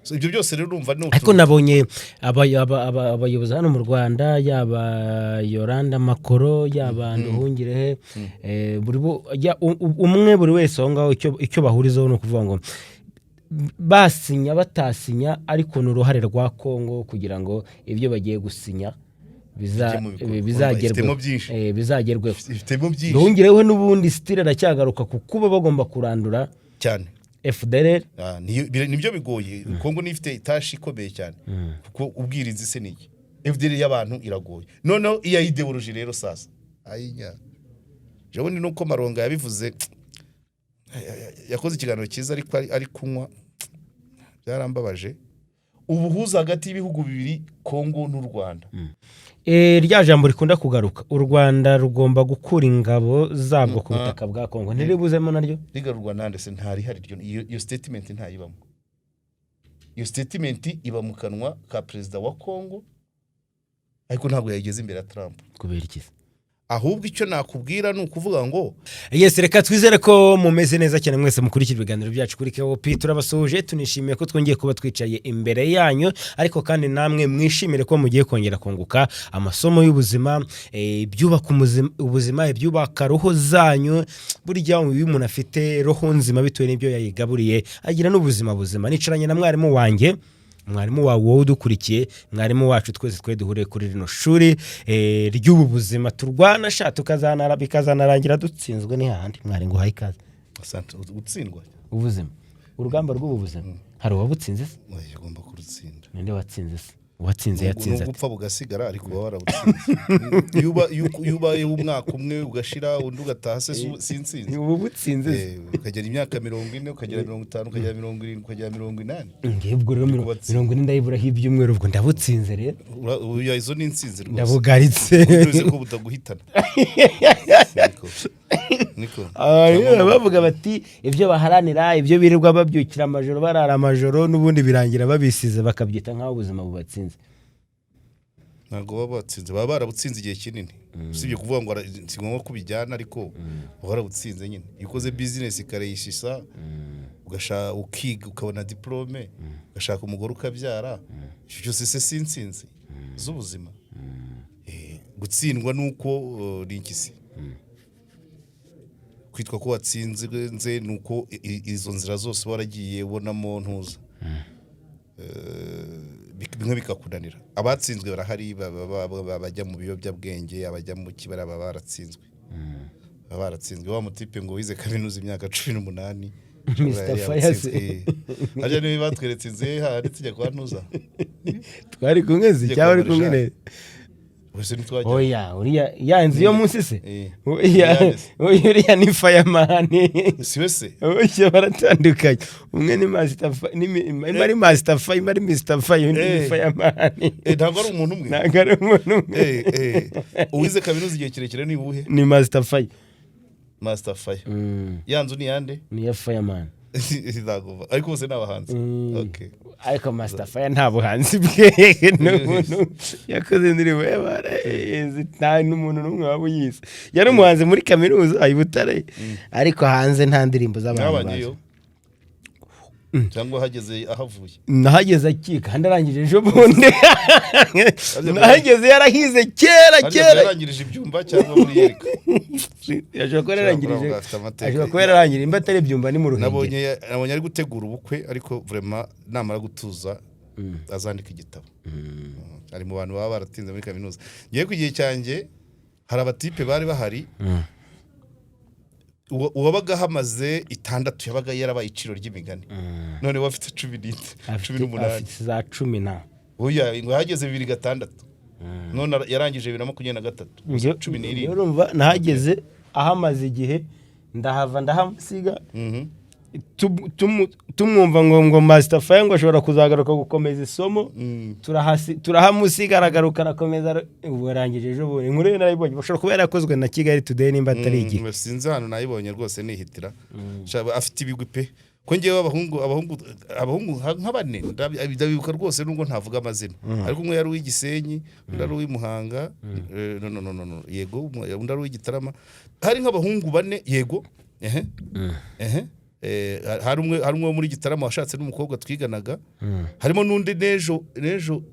So, ibyo byose rero urumva ni Ariko nabonye abayobozi hano mu Rwanda, yaba Yolanda Makolo, yaba Nduhungirehe, buri umwe, buri wese aho ngaho, icyo bahurizaho ni ukuvuga ngo basinya batasinya, ariko ni uruhare rwa Kongo kugira ngo ibyo bagiye gusinya Bijye mu bikorwa. bizagerweho. Ifitemo byinshi. Bizagerweho. Ifitemo byinshi. Nduhungirehe n'ubundi still aracyagaruka ku kuba bagomba kurandura cyane FDLR. Ah, nibyo bigoye. Kongo niyo ifite itashi ikomeye cyane, kuko ubwirinzi se ni iki? FDLR y'abantu iragoye. Noneho iya idéologie rero sasa ayinya, jewe nuko Maronga yabivuze, yakoze ikiganiro cyiza, ariko ari kunywa, byarambabaje. Ubuhuza hagati y'ibihugu bibiri, Kongo n'u Rwanda. Rya jambo rikunda kugaruka, u Rwanda rugomba gukura ingabo zabwo ku butaka bwa Kongo, ntiribuzemo naryo. Rigarurwa nande se? Ntarihari ryo. Iyo statement ntayibamo. Iyo statement iba mu kanwa ka perezida wa Kongo, ariko ntabwo yayigeze imbere ya Trump. Kubera iki se? Ahubwo icyo nakubwira ni ukuvuga ngo Yes, reka twizere ko mumeze neza cyane mwese mukurikira ibiganiro byacu kuri KOP. Turabasuhuje, tunishimiye ko twongeye kuba twicaye imbere yanyu, ariko kandi namwe mwishimire ko mugiye kongera kunguka amasomo y'ubuzima, ibyubaka ubuzima, ibyubaka roho zanyu. Burya iyo umuntu afite roho nzima bitewe n'ibyo yayigaburiye, agira n'ubuzima buzima. Nicaranye na mwarimu wanjye, mwarimu wawe, wowe udukurikiye, mwarimu wacu twese, twe duhuriye kuri rino shuri ry'ubu buzima turwana sha tukazanara, bikazanarangira dutsinzwe. Ni hahandi mwari ngo uhaye ikaze. Asante. Gutsindwa? Ubuzima, urugamba rw'ubu buzima, hari uwabutsinze se? Oya, ugomba kurutsinda. Ninde watsinze se? Uwatsinze yatsinze ate? Gupfa bugasigara, ariko uba warabutsinze. Iyo ubayeho umwaka umwe ugashira, undi ugataha se, sinsinzi. Ubu butsinze se? Ukagera imyaka 40, ukagera 50, ukagera 70, ukagera 80. Ngiye ubwo rero Kubatsinda. 40 ndayiburaho ibyumweru, ubwo ndabutsinze rero. Izo ni intsinzi rwose. Ndabugaritse. Uzi ko butaguhitana, niko niko. Ah, rero bavuga bati ibyo baharanira, ibyo birirwa babyukira amajoro, barara amajoro, n'ubundi birangira babisize, bakabyita nk'aho ubuzima bubatsinze. Ntabwo baba batsinze, baba barabutsinze igihe kinini. Usibye kuvuga ngo si ngombwa ko ubijyana, ariko baba barabutsinze nyine. Iyo ukoze business ikareyishisa, ugashaka, ukiga, ukabona diplôme, ugashaka umugore, ukabyara, ibyo byose se si intsinzi z'ubuzima? Gutsindwa ni uko ni iki? Kwitwa ko watsinze ni uko izo nzira zose waragiye ubonamo ntuza, bimwe bikakunanira. Abatsinzwe barahari, bajya mu biyobyabwenge, abajya mu kibara, baba baratsinzwe, baba baratsinzwe. Wa mutipe ngo wize kaminuza imyaka 18. Mr. Fayase. Harya niba batweretse inzu ye hahandi tujya kwa ntuza? Twari kumwe se Tujya cyangwa kwa uri kumwe Marshal. neza? Wese ntitwajya. Oya, uriya ya nzu yo munsi se? Eh. Oya. Yandese. Oya, uriya ni fireman. Si we se? Oya, baratandukanye. Umwe ni Master imwe ari Master Fire, imwe ari Mr. Fire, undi ni fireman. Ntabwo ari umuntu umwe. Ntabwo ari umuntu umwe. Uwize kaminuza igihe kirekire ni uwuhe? Ni Master Fire. Master Fire. Ya nzu ni yande? Ni iya fireman. Ntabwo ariko bose ni abahanzi. Okay. Ariko Master Fire nta buhanzi bwe, ni umuntu yakoze indirimbo y'abarayizi, nta n'umuntu n'umwe waba uyizi. Yari umuhanzi muri kaminuza i Butare, ariko hanze nta ndirimbo z'abantu bazi. Mwabanyeyo cyangwa hageze ahavuye? Nahageze akika, kandi arangije ejo bundi. Nahageze yarahize kera. Harya Kera. yarangirije ibyumba cyangwa muri yereka? Ashobora kuba yararangirije Afite amateka. Ashobora kuba yararangirije, imba atari ibyumba ni mu Ruhengeri. Nabonye ari gutegura ubukwe, ariko vraiment namara gutuza azandika igitabo. Ari mu bantu baba baratinze muri kaminuza. Ngiye ku gihe cyanjye hari abatipe bari bahari. Uwabaga hamaze 6 yabaga yarabaye iciro ry'imigani. None we afite 14, 18. Afite za cumi na Oya, ngo yahageze 2006, none yarangije 2023, 17. Urumva nahageze ahamaze igihe, ndahava ndahamusiga. Tumwumva ngo Master Fire ngo ashobora kuzagaruka gukomeza isomo. Turahamusiga, aragaruka, arakomeza, ubu arangije ejo bundi. Inkuru ye narayibonye, bashobora kuba yarakozwe na Kigali Today nimba atari igihe. Sinzi ahantu nayibonye rwose nihitira. Afite ibigwi pe, ko ngewe abahungu nka bane ndabibuka rwose, nubwo ntavuga amazina, ariko umwe yari uw'igisenyi, undi ari uw'i Muhanga, no, no, no, no, no, yego, undi ari uw'i Gitarama. Hari nk'abahungu bane, yego, ehe ehe. Hari umwe wo muri Gitarama washatse n'umukobwa twiganaga. Harimo n'undi n'ejo n'ejo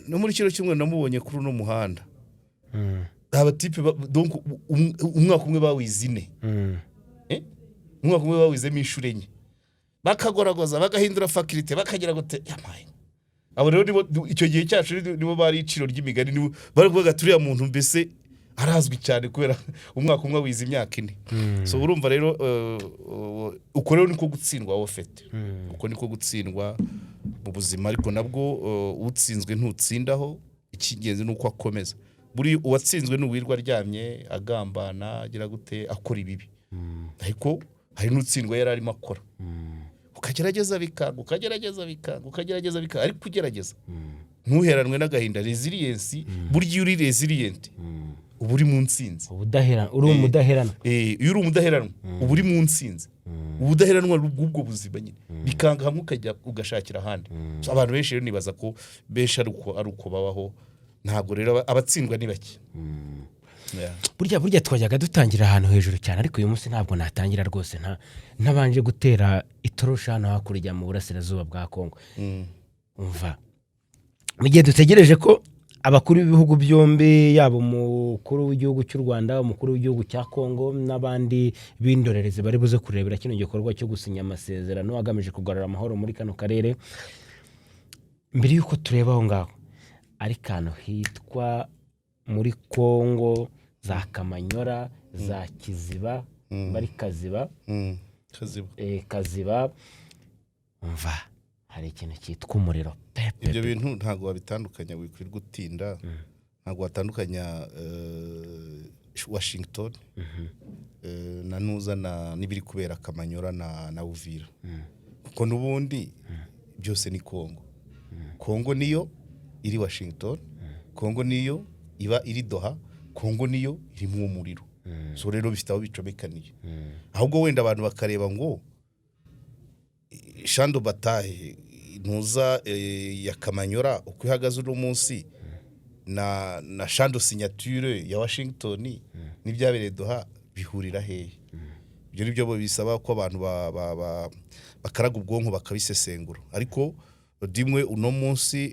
no muri kino cyumweru namubonye kuri uno muhanda. Abatipe donc umwaka umwe bawize 4. Umwaka umwe bawizemo inshuro 4, bakagoragoza, bagahindura faculté, bakagira gute. Yamaye, abo rero nibo icyo gihe cyacu nibo bari iciro ry'imigani, nibo bari kuvuga ati: "Uriya muntu mbese arazwi cyane kubera umwaka umwe wize imyaka 4." So urumva rero, uko rero niko gutsindwa wowe ufite, uko niko gutsindwa mu buzima. Ariko nabwo utsinzwe ntutsindaho. Icy'ingenzi ni uko akomeza. Buri uwatsinzwe ni uwirwa aryamye, agambana, agira gute, akora ibibi. Ariko hari n'utsindwa yari arimo akora, ukagerageza bikanga, ukagerageza bikanga, ukagerageza bikanga, ariko ugerageza ntuheranwe n'agahinda. Resilience, burya iyo uri resilient uba uri mu ntsinzi. Ubudaheranwa, uri umudaheranwa. Iyo uri umudaheranwa uba uri mu ntsinzi. Ubudaheranwa bw'ubwo buzima nyine, bikanga hamwe ukajya ugashakira ahandi. So, abantu benshi rero nibaza ko benshi ari uko babaho. Ntabwo rero abatsindwa ni bake. Yeah. Burya twajyaga dutangira ahantu hejuru cyane, ariko uyu munsi ntabwo natangira rwose ntabanje gutera itorosha hano hakurya mu burasirazuba bwa Kongo. Umva, mu gihe dutegereje ko abakuru b'ibihugu byombi, yaba umukuru w'igihugu cy'u Rwanda, umukuru w'igihugu cya Kongo n'abandi b'indorerezi bari buze kurebera kino gikorwa cyo gusinya amasezerano agamije kugarura amahoro muri kano karere, mbere y'uko tureba aho ngaho, ariko ahantu hitwa muri Kongo za Kamanyora, za Kiziba, bari Kaziba. Kaziba. Kaziba, umva, hari ikintu cyitwa umuriro pe pe. Ibyo bintu ntabwo wabitandukanya, wikwirwa utinda. Ntabwo watandukanya Washington na nuza na n'ibiri kubera Kamanyora na Uvira, kuko n'ubundi byose ni Kongo. Kongo niyo iri Washington, Kongo niyo iba iri Doha, Kongo niyo irimo umuriro. So rero bifite aho bicomekaniye. Ahubwo wenda abantu bakareba ngo champ de bataille ntuza ya Kamanyora uko ihagaze uno munsi na champ de signature ya Washington n'ibyabereye Doha bihurira hehe. Ibyo ni byo bisaba ko abantu bakaraga ubwonko bakabisesengura. Ariko dimwe uno munsi,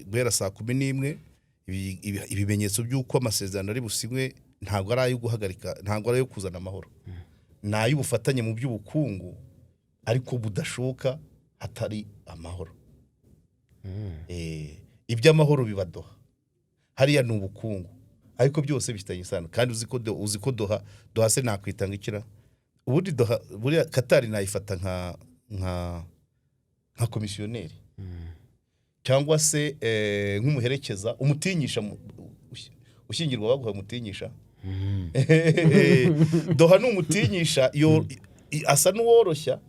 guhera saa 11, ibimenyetso by'uko amasezerano ari businywe ntabwo ari ayo guhagarika, ntabwo ari ayo kuzana amahoro, ni ay'ubufatanye mu by'ubukungu, ariko budashoboka hatari amahoro. Iby'amahoro biba Doha, hariya ni ubukungu, ariko byose bifitanye isano. Kandi uzi ko Doha se nakwitanga ikira ubundi Doha, buriya Katari nayifata nka komisiyoneri cyangwa se nk'umuherekeza, umutinyisha ushyingirwa baguha umutinyisha. Doha ni umutinyisha, asa n'uworoshya.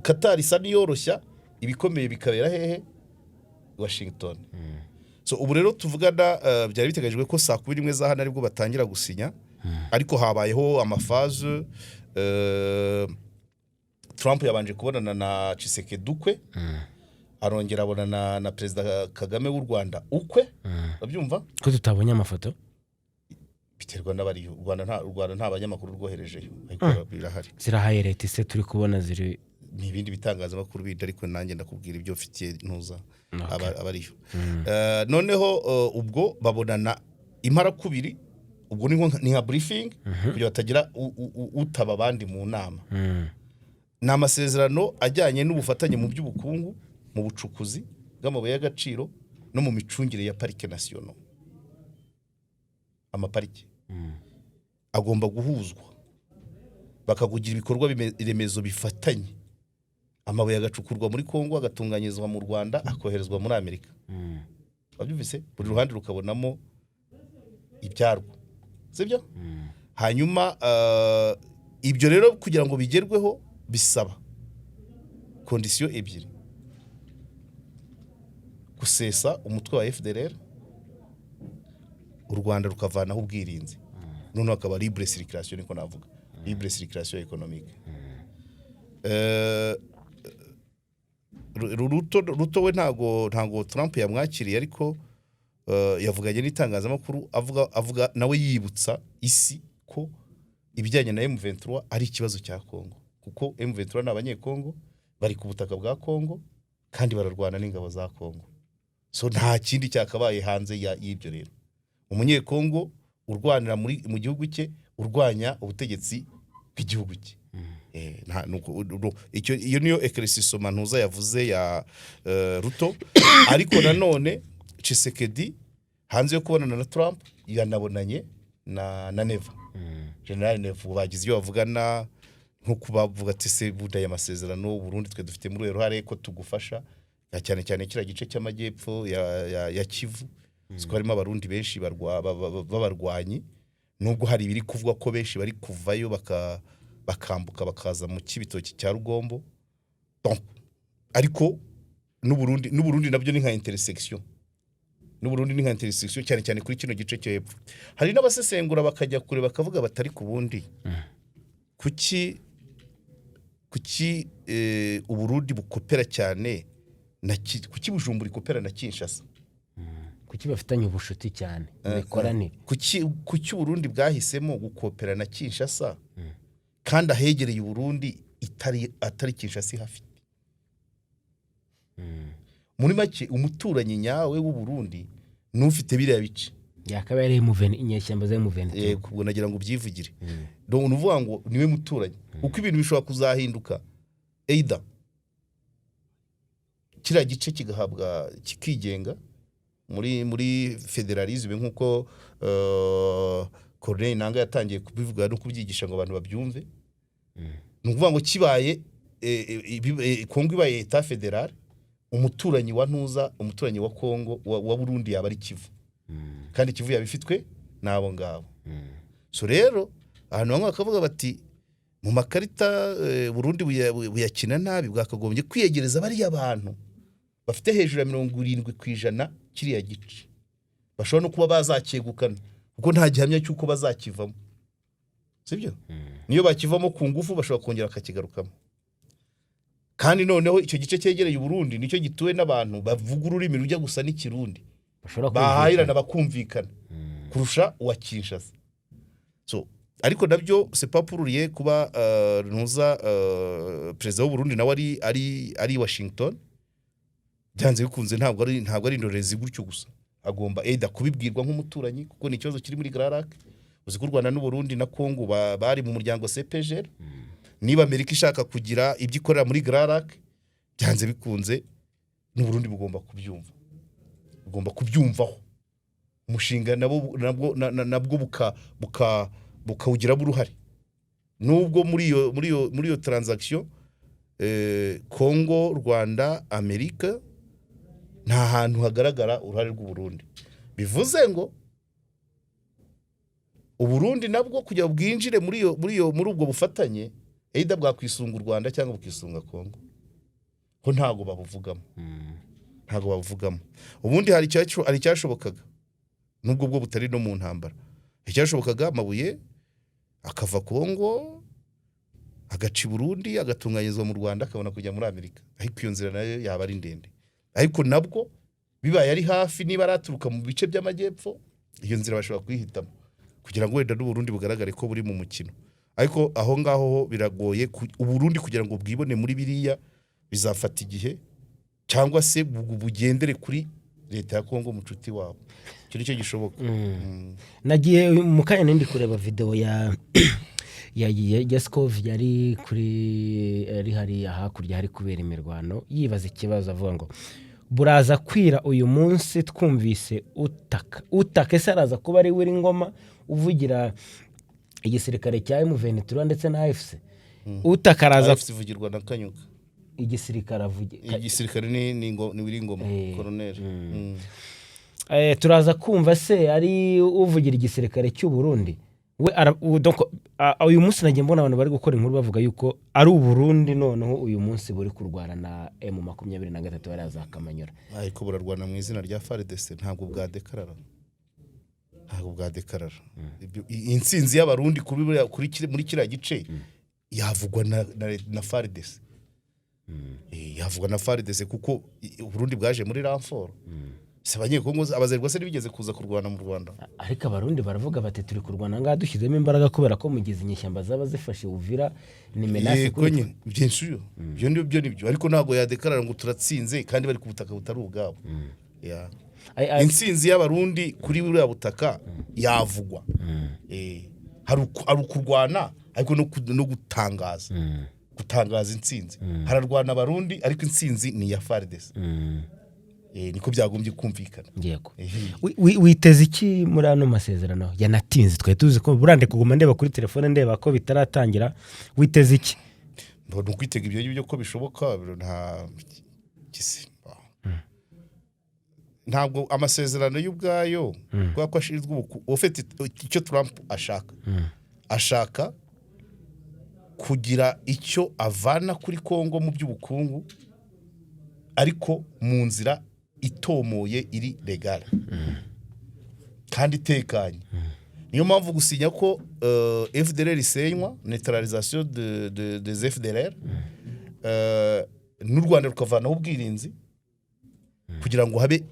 Katari isa n'iyoroshya, ibikomeye bikabera hehe? Washington. So ubu rero tuvugana, byari biteganyijwe ko saa 11 za hano aribwo batangira gusinya, ariko habayeho amaphases. Trump yabanje kubonana na Tshisekedi ukwe, arongera abonana na Perezida Kagame w'u Rwanda ukwe, urabyumva? Ko tutabonye amafoto? Biterwa n'abariyo. U Rwanda nta banyamakuru rwoherejeyo, ariko birahari. Zirahaye leta ise turi kubona ziri? Ni ibindi bitangazamakuru bindi, ariko nanjye ndakubwira ibyo mfitiye ntuza abariyo. Noneho ubwo babonana imparakubiri, ubwo ni nka briefing kugira batagira utaba abandi mu nama. Ni amasezerano ajyanye n'ubufatanye mu by'ubukungu, mu bucukuzi bw'amabuye y'agaciro no mu micungire ya parike nationale. Amaparike agomba guhuzwa, bakakugira ibikorwa remezo bifatanye, amabuye agacukurwa muri Kongo, agatunganyirizwa mu Rwanda, akoherezwa muri Amerika. Wabyumvise? Buri ruhande rukabonamo ibyarwo, sibyo? Hanyuma ibyo rero kugira ngo bigerweho bisaba conditions ebyiri: gusesa umutwe wa FDLR, u Rwanda rukavanaho ubwirinzi, noneho hakaba libre circulation, niko navuga, libre circulation économique. Ruto we ntago Trump yamwakiriye, ariko yavuganye n'itangazamakuru, avuga nawe yibutsa isi ko Ibijyanye na M23 ari ikibazo cya Kongo, kuko M23 ni Abanyekongo, bari ku butaka bwa Kongo kandi bararwana n'ingabo za Kongo. So nta kindi cyakabaye hanze y'ibyo. Rero Umunyekongo urwanira mu gihugu cye, urwanya ubutegetsi bw'igihugu cye. Iyo niyo éclaircissement ntuza yavuze ya Ruto. Ariko nanone Tshisekedi, hanze yo kubonana na Trump, yanabonanye na Neva, General Neva. Bagize ibyo bavugana, nko kubavuga ati: "Se buda, aya masezerano Burundi twe dufite muri uruhare ko tugufasha ya cyane cyane kiriya gice cy'amajyepfo ya Kivu, siko harimo Abarundi benshi b'abarwanyi, nubwo hari ibiri kuvugwa ko benshi bari kuvayo bakambuka bakaza mu Kibitoki cya Rugombo. Donc, ariko n'Uburundi nabyo ni nka intersection, n'Uburundi ni nka intersection, cyane cyane kuri kino gice cyo hepfo. Hari n'abasesengura bakajya kure, bakavuga batari ku bundi kuki Uburundi bukopera cyane na kuki Bujumbura ikopera na Kinshasa? Kuki bafitanye ubushuti cyane, imikoranire? Kuki Uburundi bwahisemo gukopera na Kinshasa kandi ahegereye Uburundi atari Kinshasa ihafite? Muri make, umuturanyi nyawe w'Uburundi n'ufite biriya bice. Yakabaye ari M20, inyeshyamba za M23. Yego, ubwo nagira ngo ubyivugire. Donc ni ukuvuga ngo niwe muturanyi, kuko ibintu bishobora kuzahinduka, either kiriya gice kigahabwa, kikigenga muri fédéralisme, nk'uko Corneille Nanga yatangiye kubivuga no kubyigisha ngo abantu babyumve. Ni ukuvuga ngo kibaye Kongo ibaye État fédéral, umuturanyi wa ntuza, umuturanyi wa Kongo, wa Burundi yaba ari Kivu, kandi Kivu yaba ifitwe n'abo ngabo. So rero ahantu bamwe bakavuga bati mu makarita Burundi buyakina nabi, bwakagombye kwiyegereza bariya bantu bafite hejuru ya 70% kiriya gice, bashobora no kuba bazacyegukana, kuko nta gihamya cy'uko bazakivamo, sibyo? Niyo bakivamo ku ngufu, bashobora kongera bakakigarukamo. Kandi noneho icyo gice cyegereye Uburundi nicyo gituwe n'abantu bavuga ururimi rujya gusa n'Ikirundi, bashobora bahahirana bakumvikana kurusha uwa Kinshasa. So ariko nabyo c'est pas pour rien kuba ntuza perezida w'u Burundi nawe ari Washington. Byanze bikunze ntabwo ari indorerezi gutyo gusa, agomba either kubibwirwa nk'umuturanyi, kuko ni ikibazo kiri muri Grands Lacs. Uzi ko u Rwanda n'u Burundi na Congo bari mu muryango CEPGL. Niba Amerika ishaka kugira ibyo ikorera muri Grands Lacs, byanze bikunze n'u Burundi bugomba kubyumva, bugomba kubyumvaho umushinga nabo nabwo nabwo bukawugiramo uruhare, nubwo muri iyo transaction Congo, Rwanda, Amerika, nta hantu hagaragara uruhare rw'u Burundi. Bivuze ngo Uburundi nabwo kugira ngo bwinjire muri ubwo bufatanye, either bwakwisunga u Rwanda cyangwa bukisunga Congo, ko ntabwo babuvugamo, ntabwo babuvugamo. Ubundi hari icyashobokaga, nubwo bwo butari no mu ntambara, icyashobokaga amabuye akava Kongo, agaca i Burundi, agatunganyirizwa mu Rwanda, akabona kujya muri Amerika. Ariko iyo nzira nayo yaba ari ndende. Ariko nabwo bibaye ari hafi, niba araturuka mu bice by'amajyepfo, iyo nzira bashobora kuyihitamo kugira ngo wenda n'Uburundi bugaragare ko buri mu mukino. Ariko aho ngaho ho biragoye Uburundi kugira ngo bwibone muri biriya, bizafata igihe, cyangwa se bugendere kuri leta ya Kongo, mucuti wabo. Icyo nicyo gishoboka. Nagiye mu kanya nindi kureba video ya Scov, yari kuri, yari hariya hakurya hari kubera imirwano, yibaza ikibazo avuga ngo buraza kwira uyu munsi twumvise utaka utaka. Ese araza kuba ari Willy Ngoma uvugira igisirikare cya M23 ndetse na AFC? Utaka araza AFC ivugirwa na Kanyuka. Igisirikare avuge. Igisirikare ni Willy Ngoma, colonel. Turaza kumva se ari uvugira igisirikare cy'u Burundi we donc, uyu munsi nagiye mbona abantu bari gukora inkuru bavuga yuko ari Uburundi noneho uyu munsi buri kurwana na M23 bariya za Kamanyura. Ariko burarwana mu izina rya FARDC, ntabwo bwadekarara, ntabwo bwadekarara. Intsinzi y'Abarundi kuri kiriya gice yavugwa na FARDC. Yavugwa na FARDC, kuko Uburundi bwaje muri renfort. Si Abanyekongo, Abazerwa se ntibigeze kuza kurwana mu Rwanda? Ariko Abarundi baravuga bati: "Turi kurwana ngaha dushyizemo imbaraga, kubera ko mugize inyeshyamba zaba zifashe Uvira ni menace Yego. kuri twe." Nyine byinshi ibyo nibyo nibyo, ariko ntabwo yadekarara ngo turatsinze kandi bari ku butaka butari ubwabo. Yeah. Intsinzi y'Abarundi kuri buriya butaka yavugwa. Hari ukurwana, ariko no gutangaza intsinzi. Hararwana Abarundi, ariko intsinzi ni iya FARDC. Niko byagombye kumvikana. Witeze iki muri ano masezerano yanatinze? Twari tuzi ko burande kuguma ndeba kuri telefone, ndeba ko bitaratangira. Witeze iki? Mbona ukwitega ibyo ngibyo ko bishoboka, nta gisi ntabwo amasezerano y'ubwayo, kubera ko ashinzwe ufite icyo Trump ashaka, ashaka kugira icyo avana kuri Kongo mu by'ubukungu, ariko mu nzira itomoye, iri légale kandi itekanye. Niyo mpamvu gusinya ko FDLR isenywa, neutralisation des FDLR, n'u Rwanda rukavanaho ubwirinzi kugira ngo habe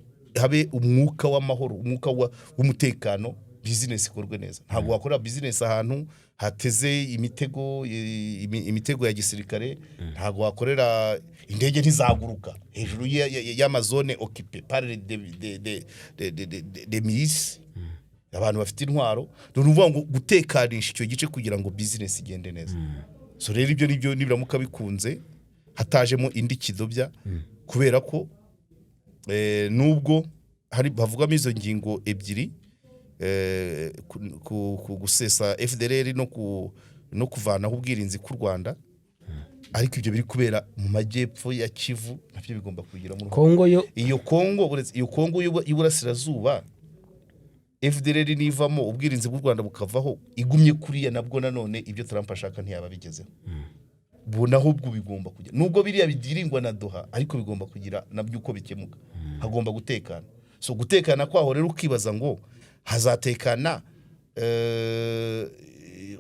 umwuka w'amahoro, umwuka w'umutekano, bizinesi ikorwe neza. Ntabwo wakorera bizinesi ahantu hateze imitego, imitego ya gisirikare. Ntabwo wakorera, indege ntizaguruka hejuru y'ama zones occupées par de milices, abantu bafite intwaro. Ni ukuvuga ngo gutekanisha icyo gice kugira ngo bizinesi igende neza. So rero ibyo nibyo nibiramuka bikunze, hatajemo indi kidobya, kubera ko nubwo hari bavugamo izo ngingo ebyiri, ku gusesa FDLR no kuvanaho ubwirinzi k'u Rwanda, ariko ibyo biri kubera mu majyepfo ya Kivu nabyo bigomba kugiramo uruhare. Kongo yo? Iyo Kongo, uretse iyo Kongo y'Iburasirazuba, FDLR nivamo, ubwirinzi bw'u Rwanda bukavaho, igumye kuriya, nabwo nanone ibyo Trump ashaka ntiyaba abigezeho. Naho ubwo bigomba kujya, nubwo biriya bidiringwa na Doha, ariko bigomba kugira nabyo uko bikemuka. Hagomba gutekana. So gutekana kwaho rero, ukibaza ngo hazatekana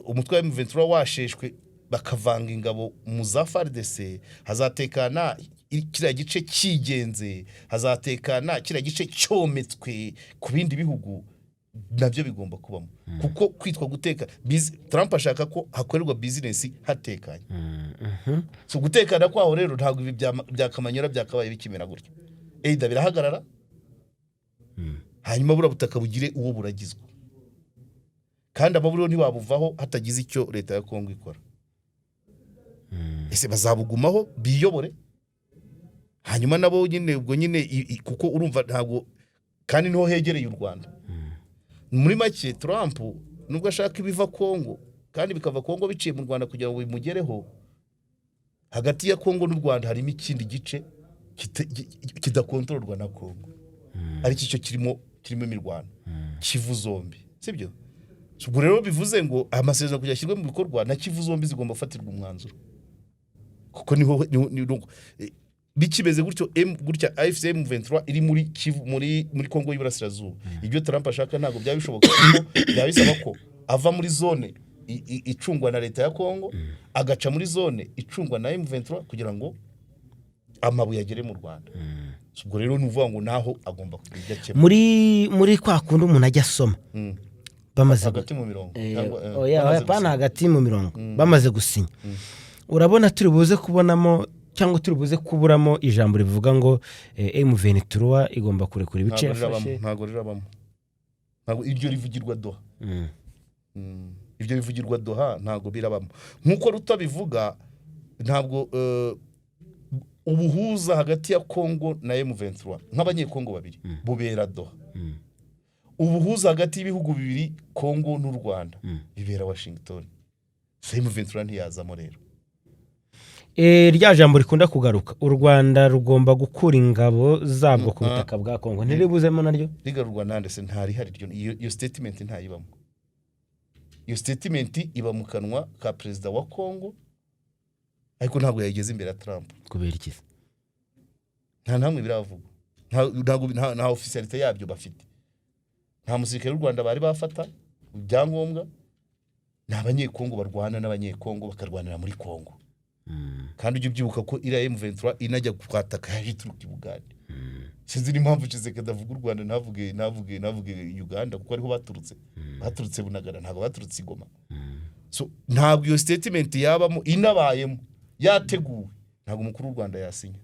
umutwe wa M23 washeshwe, bakavanga ingabo mu za FARDC, hazatekana kiriya gice cyigenze, hazatekana kiriya gice cyometswe ku bindi bihugu, nabyo bigomba kubamo, kuko kwitwa guteka Trump ashaka ko hakorerwa bizinesi hatekanye. So gutekana kwaho rero, ntabwo ibi bya Kamanyora byakabaye bikimera gutya. Either birahagarara, hanyuma buriya butaka bugire uwo buragizwa, kandi amaburiho ntibabuvaho hatagize icyo leta ya Kongo ikora. Ese bazabugumaho biyobore, hanyuma nabo nyine ubwo nyine kuko urumva ntabwo, kandi niho hegereye u Rwanda. Muri make, Trump nubwo ashaka ibiva Kongo kandi bikava Kongo biciye mu Rwanda kugira ngo bimugereho, hagati ya Kongo n'u Rwanda harimo ikindi gice kidakontororwa na Kongo, ariko icyo kirimo imirwano, Kivu zombi, sibyo? Ubwo rero bivuze ngo amasezerano kugira ashyirwe mu bikorwa, na Kivu zombi zigomba gufatirwa umwanzuro, kuko niho bikimeze gutyo, M gutya AFC M23 iri muri Kivu, muri Kongo y'Iburasirazuba, ibyo Trump ashaka ntabwo byaba bishoboka, kuko byaba bisaba ko ava muri zone icungwa na leta ya Kongo, agaca muri zone icungwa na M23 kugira ngo amabuye agere mu Rwanda. Ubwo rero ni ukuvuga ngo naho agomba kugira ibyo akemura. Muri kwa kundi umuntu ajya asoma bamaze Hagati mu mirongo cyangwa, oya, bamaze oya, pana gusinya. Hagati mu mirongo bamaze gusinya, urabona turi buze kubonamo cyangwa turi buze kuburamo ijambo rivuga ngo M23 igomba kurekura ibice Ntabwo rirabamo. yafashe? Ntabwo rirabamo, ntabwo iryo rivugirwa Doha. Ibyo bivugirwa Doha, ntabwo birabamo. Nk'uko Ruto bivuga, ntabwo ubuhuza hagati ya Kongo na M23 nk'Abanyekongo babiri bubera Doha. Ubuhuza hagati y'ibihugu bibiri, Kongo n'u Rwanda, bibera Washington. So M23 ntiyazamo rero. Rya jambo rikunda kugaruka, u Rwanda rugomba gukura ingabo zabwo ku butaka bwa Kongo, ntiribuzemo naryo? Rigarurwa nande se? Ntarihari ryo. Iyo statement ntayibamo. Iyo statement iba mu kanwa ka perezida wa Kongo, ariko ntabwo yayigeze imbere ya Trump. Kubera iki se? Nta namwe biravugwa. Nta officialité yabyo bafite. Nta musirikare w'u Rwanda bari bafata ibyangombwa. Ni Abanyekongo barwana n'Abanyekongo, bakarwanira muri Kongo. Kandi ujye ubyibuka ko iriya M23 inajya kwataka yaje ituruka i Bugande. Sinzi n'impamvu Tshisekedi avuga u Rwanda, ntavuge Uganda, kuko ariho baturutse. Baturutse Bunagana, ntabwo baturutse i Goma. So ntabwo iyo statement yabamo. Inabayemo yateguwe, ntabwo umukuru w'u Rwanda yasinya.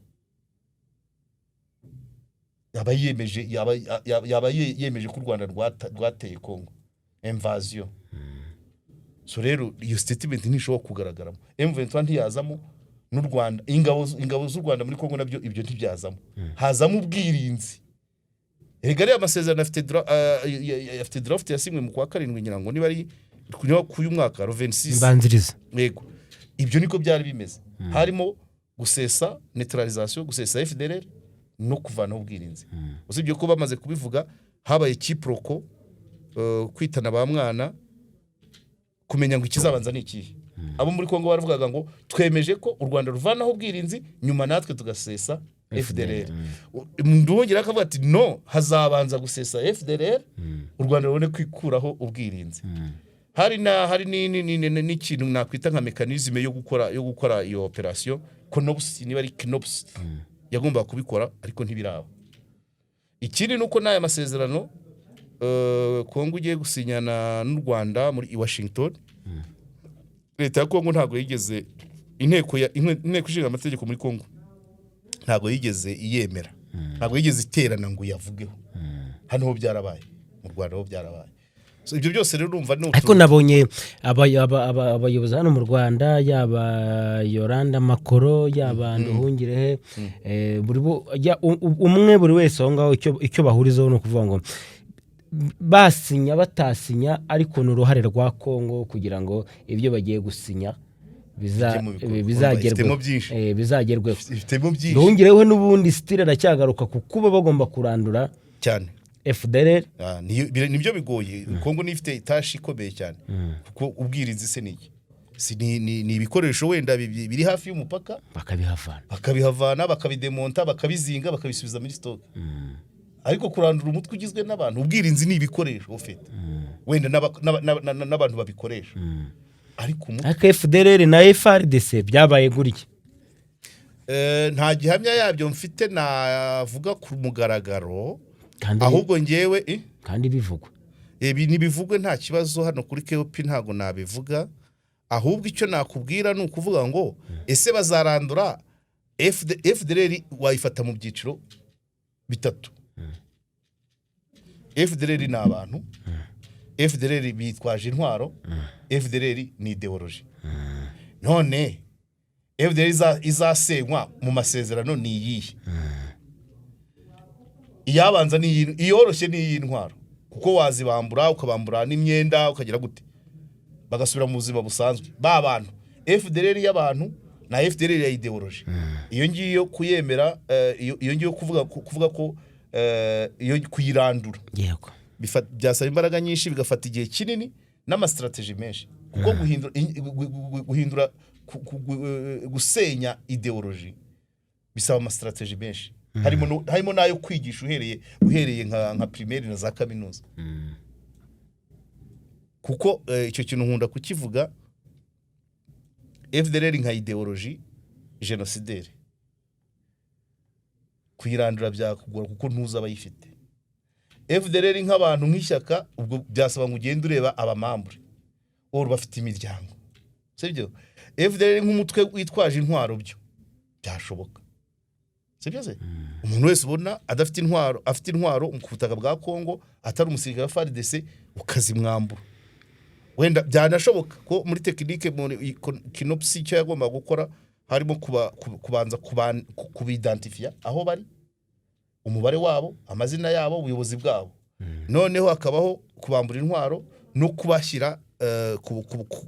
Yaba yemeje ko u Rwanda rwateye Congo, invasion. So rero iyo statement ntishobora kugaragaramo. M23 ntiyazamo n'u Rwanda, ingabo z'u Rwanda muri Congo nabyo ibyo ntibyazamo. Hazamo ubwirinzi. Erega ariya masezerano afite draft yasinywe mu kwa karindwi, ngira ngo niba ari niba k'uyu mwaka ro 26. Imbanziriza. Yego, ibyo niko byari bimeze. Harimo gusesa, neutralisation, gusesa FDLR no kuvanaho ubwirinzi. Usibye ko bamaze kubivuga habaye quiproquo, kwitana ba mwana, kumenya ngo ikizabanza ni ikihe. Abo muri Kongo baravugaga ngo twemeje ko u Rwanda ruvanaho ubwirinzi, nyuma natwe tugasesa FDLR. Nduhungira akavuga ati no, hazabanza gusesa FDLR, u Rwanda rubone kwikuraho ubwirinzi. Hari n'ikintu nakwita nka mécanisme yo gukora iyo operation CONOPS, niba ari CONOPS yagombaga kubikora, ariko ntibiraba. Ikindi ni uko n'aya masezerano Kongo igiye gusinyana n'u Rwanda muri i Washington, leta ya Kongo ntabwo yigeze, inteko ishinga amategeko muri Kongo ntabwo yigeze iyemera, ntabwo yigeze iterana ngo iyavugeho. Hano ho byarabaye, mu Rwanda ho byarabaye. So ibyo byose rero urumva ni Ariko nabonye abayobozi hano mu Rwanda, yaba Yolanda Makolo, yaba Nduhungirehe, buri umwe, buri wese aho ngaho, icyo bahurizaho ni ukuvuga ngo basinya batasinya, ariko ni uruhare rwa Kongo kugira ngo ibyo bagiye gusinya Bijye mu bikorwa. bizagerweho. Ifitemo byinshi. Bizagerweho. Ifitemo byinshi. Nduhungirehe n'ubundi still aracyagaruka ku kuba bagomba kurandura cyane FDLR. Ah, nibyo bigoye. Kongo niyo ifite itashi ikomeye cyane, kuko ubwirinzi se ni iki? Si ni ibikoresho wenda biri hafi y'umupaka. Bakabihavana. Bakabihavana, bakabidemonta, bakabizinga, bakabisubiza muri stock. Ariko kurandura umutwe ugizwe n'abantu, ubwirinzi ni ibikoresho ufite wenda n'abantu babikoresha, ariko umutwe Ariko FDLR na FARDC byabaye gutya. Nta gihamya yabyo mfite navuga ku mugaragaro. Kandi Ahubwo ngewe kandi bivugwa. Ibi ntibivugwe, nta kibazo. Hano kuri KOP ntabwo nabivuga. Ahubwo icyo nakubwira ni ukuvuga ngo ese bazarandura FDLR? Wayifata mu byiciro bitatu. FDLR ni abantu, FDLR bitwaje intwaro, FDLR ni idéologie. None FDLR izasenywa mu masezerano ni iyihe? Iyabanza ni iyoroshye, ni iy'intwaro, kuko wazibambura, ukabambura n'imyenda, ukagira gute, bagasubira mu buzima busanzwe ba bantu. FDLR y'abantu na FDLR ya idéologie, iyo ngiyo kuyemera, iyo ngiyo kuvuga ko iyo kuyirandura byasaba imbaraga nyinshi, bigafata igihe kinini n'ama stratégies menshi, kuko guhindura guhindura gusenya idéologie bisaba ama stratégies menshi, harimo n'ayo kwigisha uhereye nka primaire na za kaminuza. Kuko icyo kintu nkunda kukivuga, FDLR nka idéologie génocidaire kuyirandura byakugora, kuko ntuzi abayifite. FDLR nk'abantu, nk'ishyaka, ubwo byasaba ngo ugende ureba aba membres or bafite imiryango, sibyo? FDLR nk'umutwe witwaje intwaro byo byashoboka, sibyo se? Umuntu wese ubona adafite intwaro, afite intwaro ku butaka bwa Kongo, atari umusirikare wa FARDC, ukazimwambura. Wenda byanashoboka ko muri technique, muri CONOPS, icyo yagombaga gukora harimo kubanza kubidantifiya aho bari, umubare wabo, amazina yabo, ubuyobozi bwabo, noneho hakabaho kubambura intwaro no kubashyira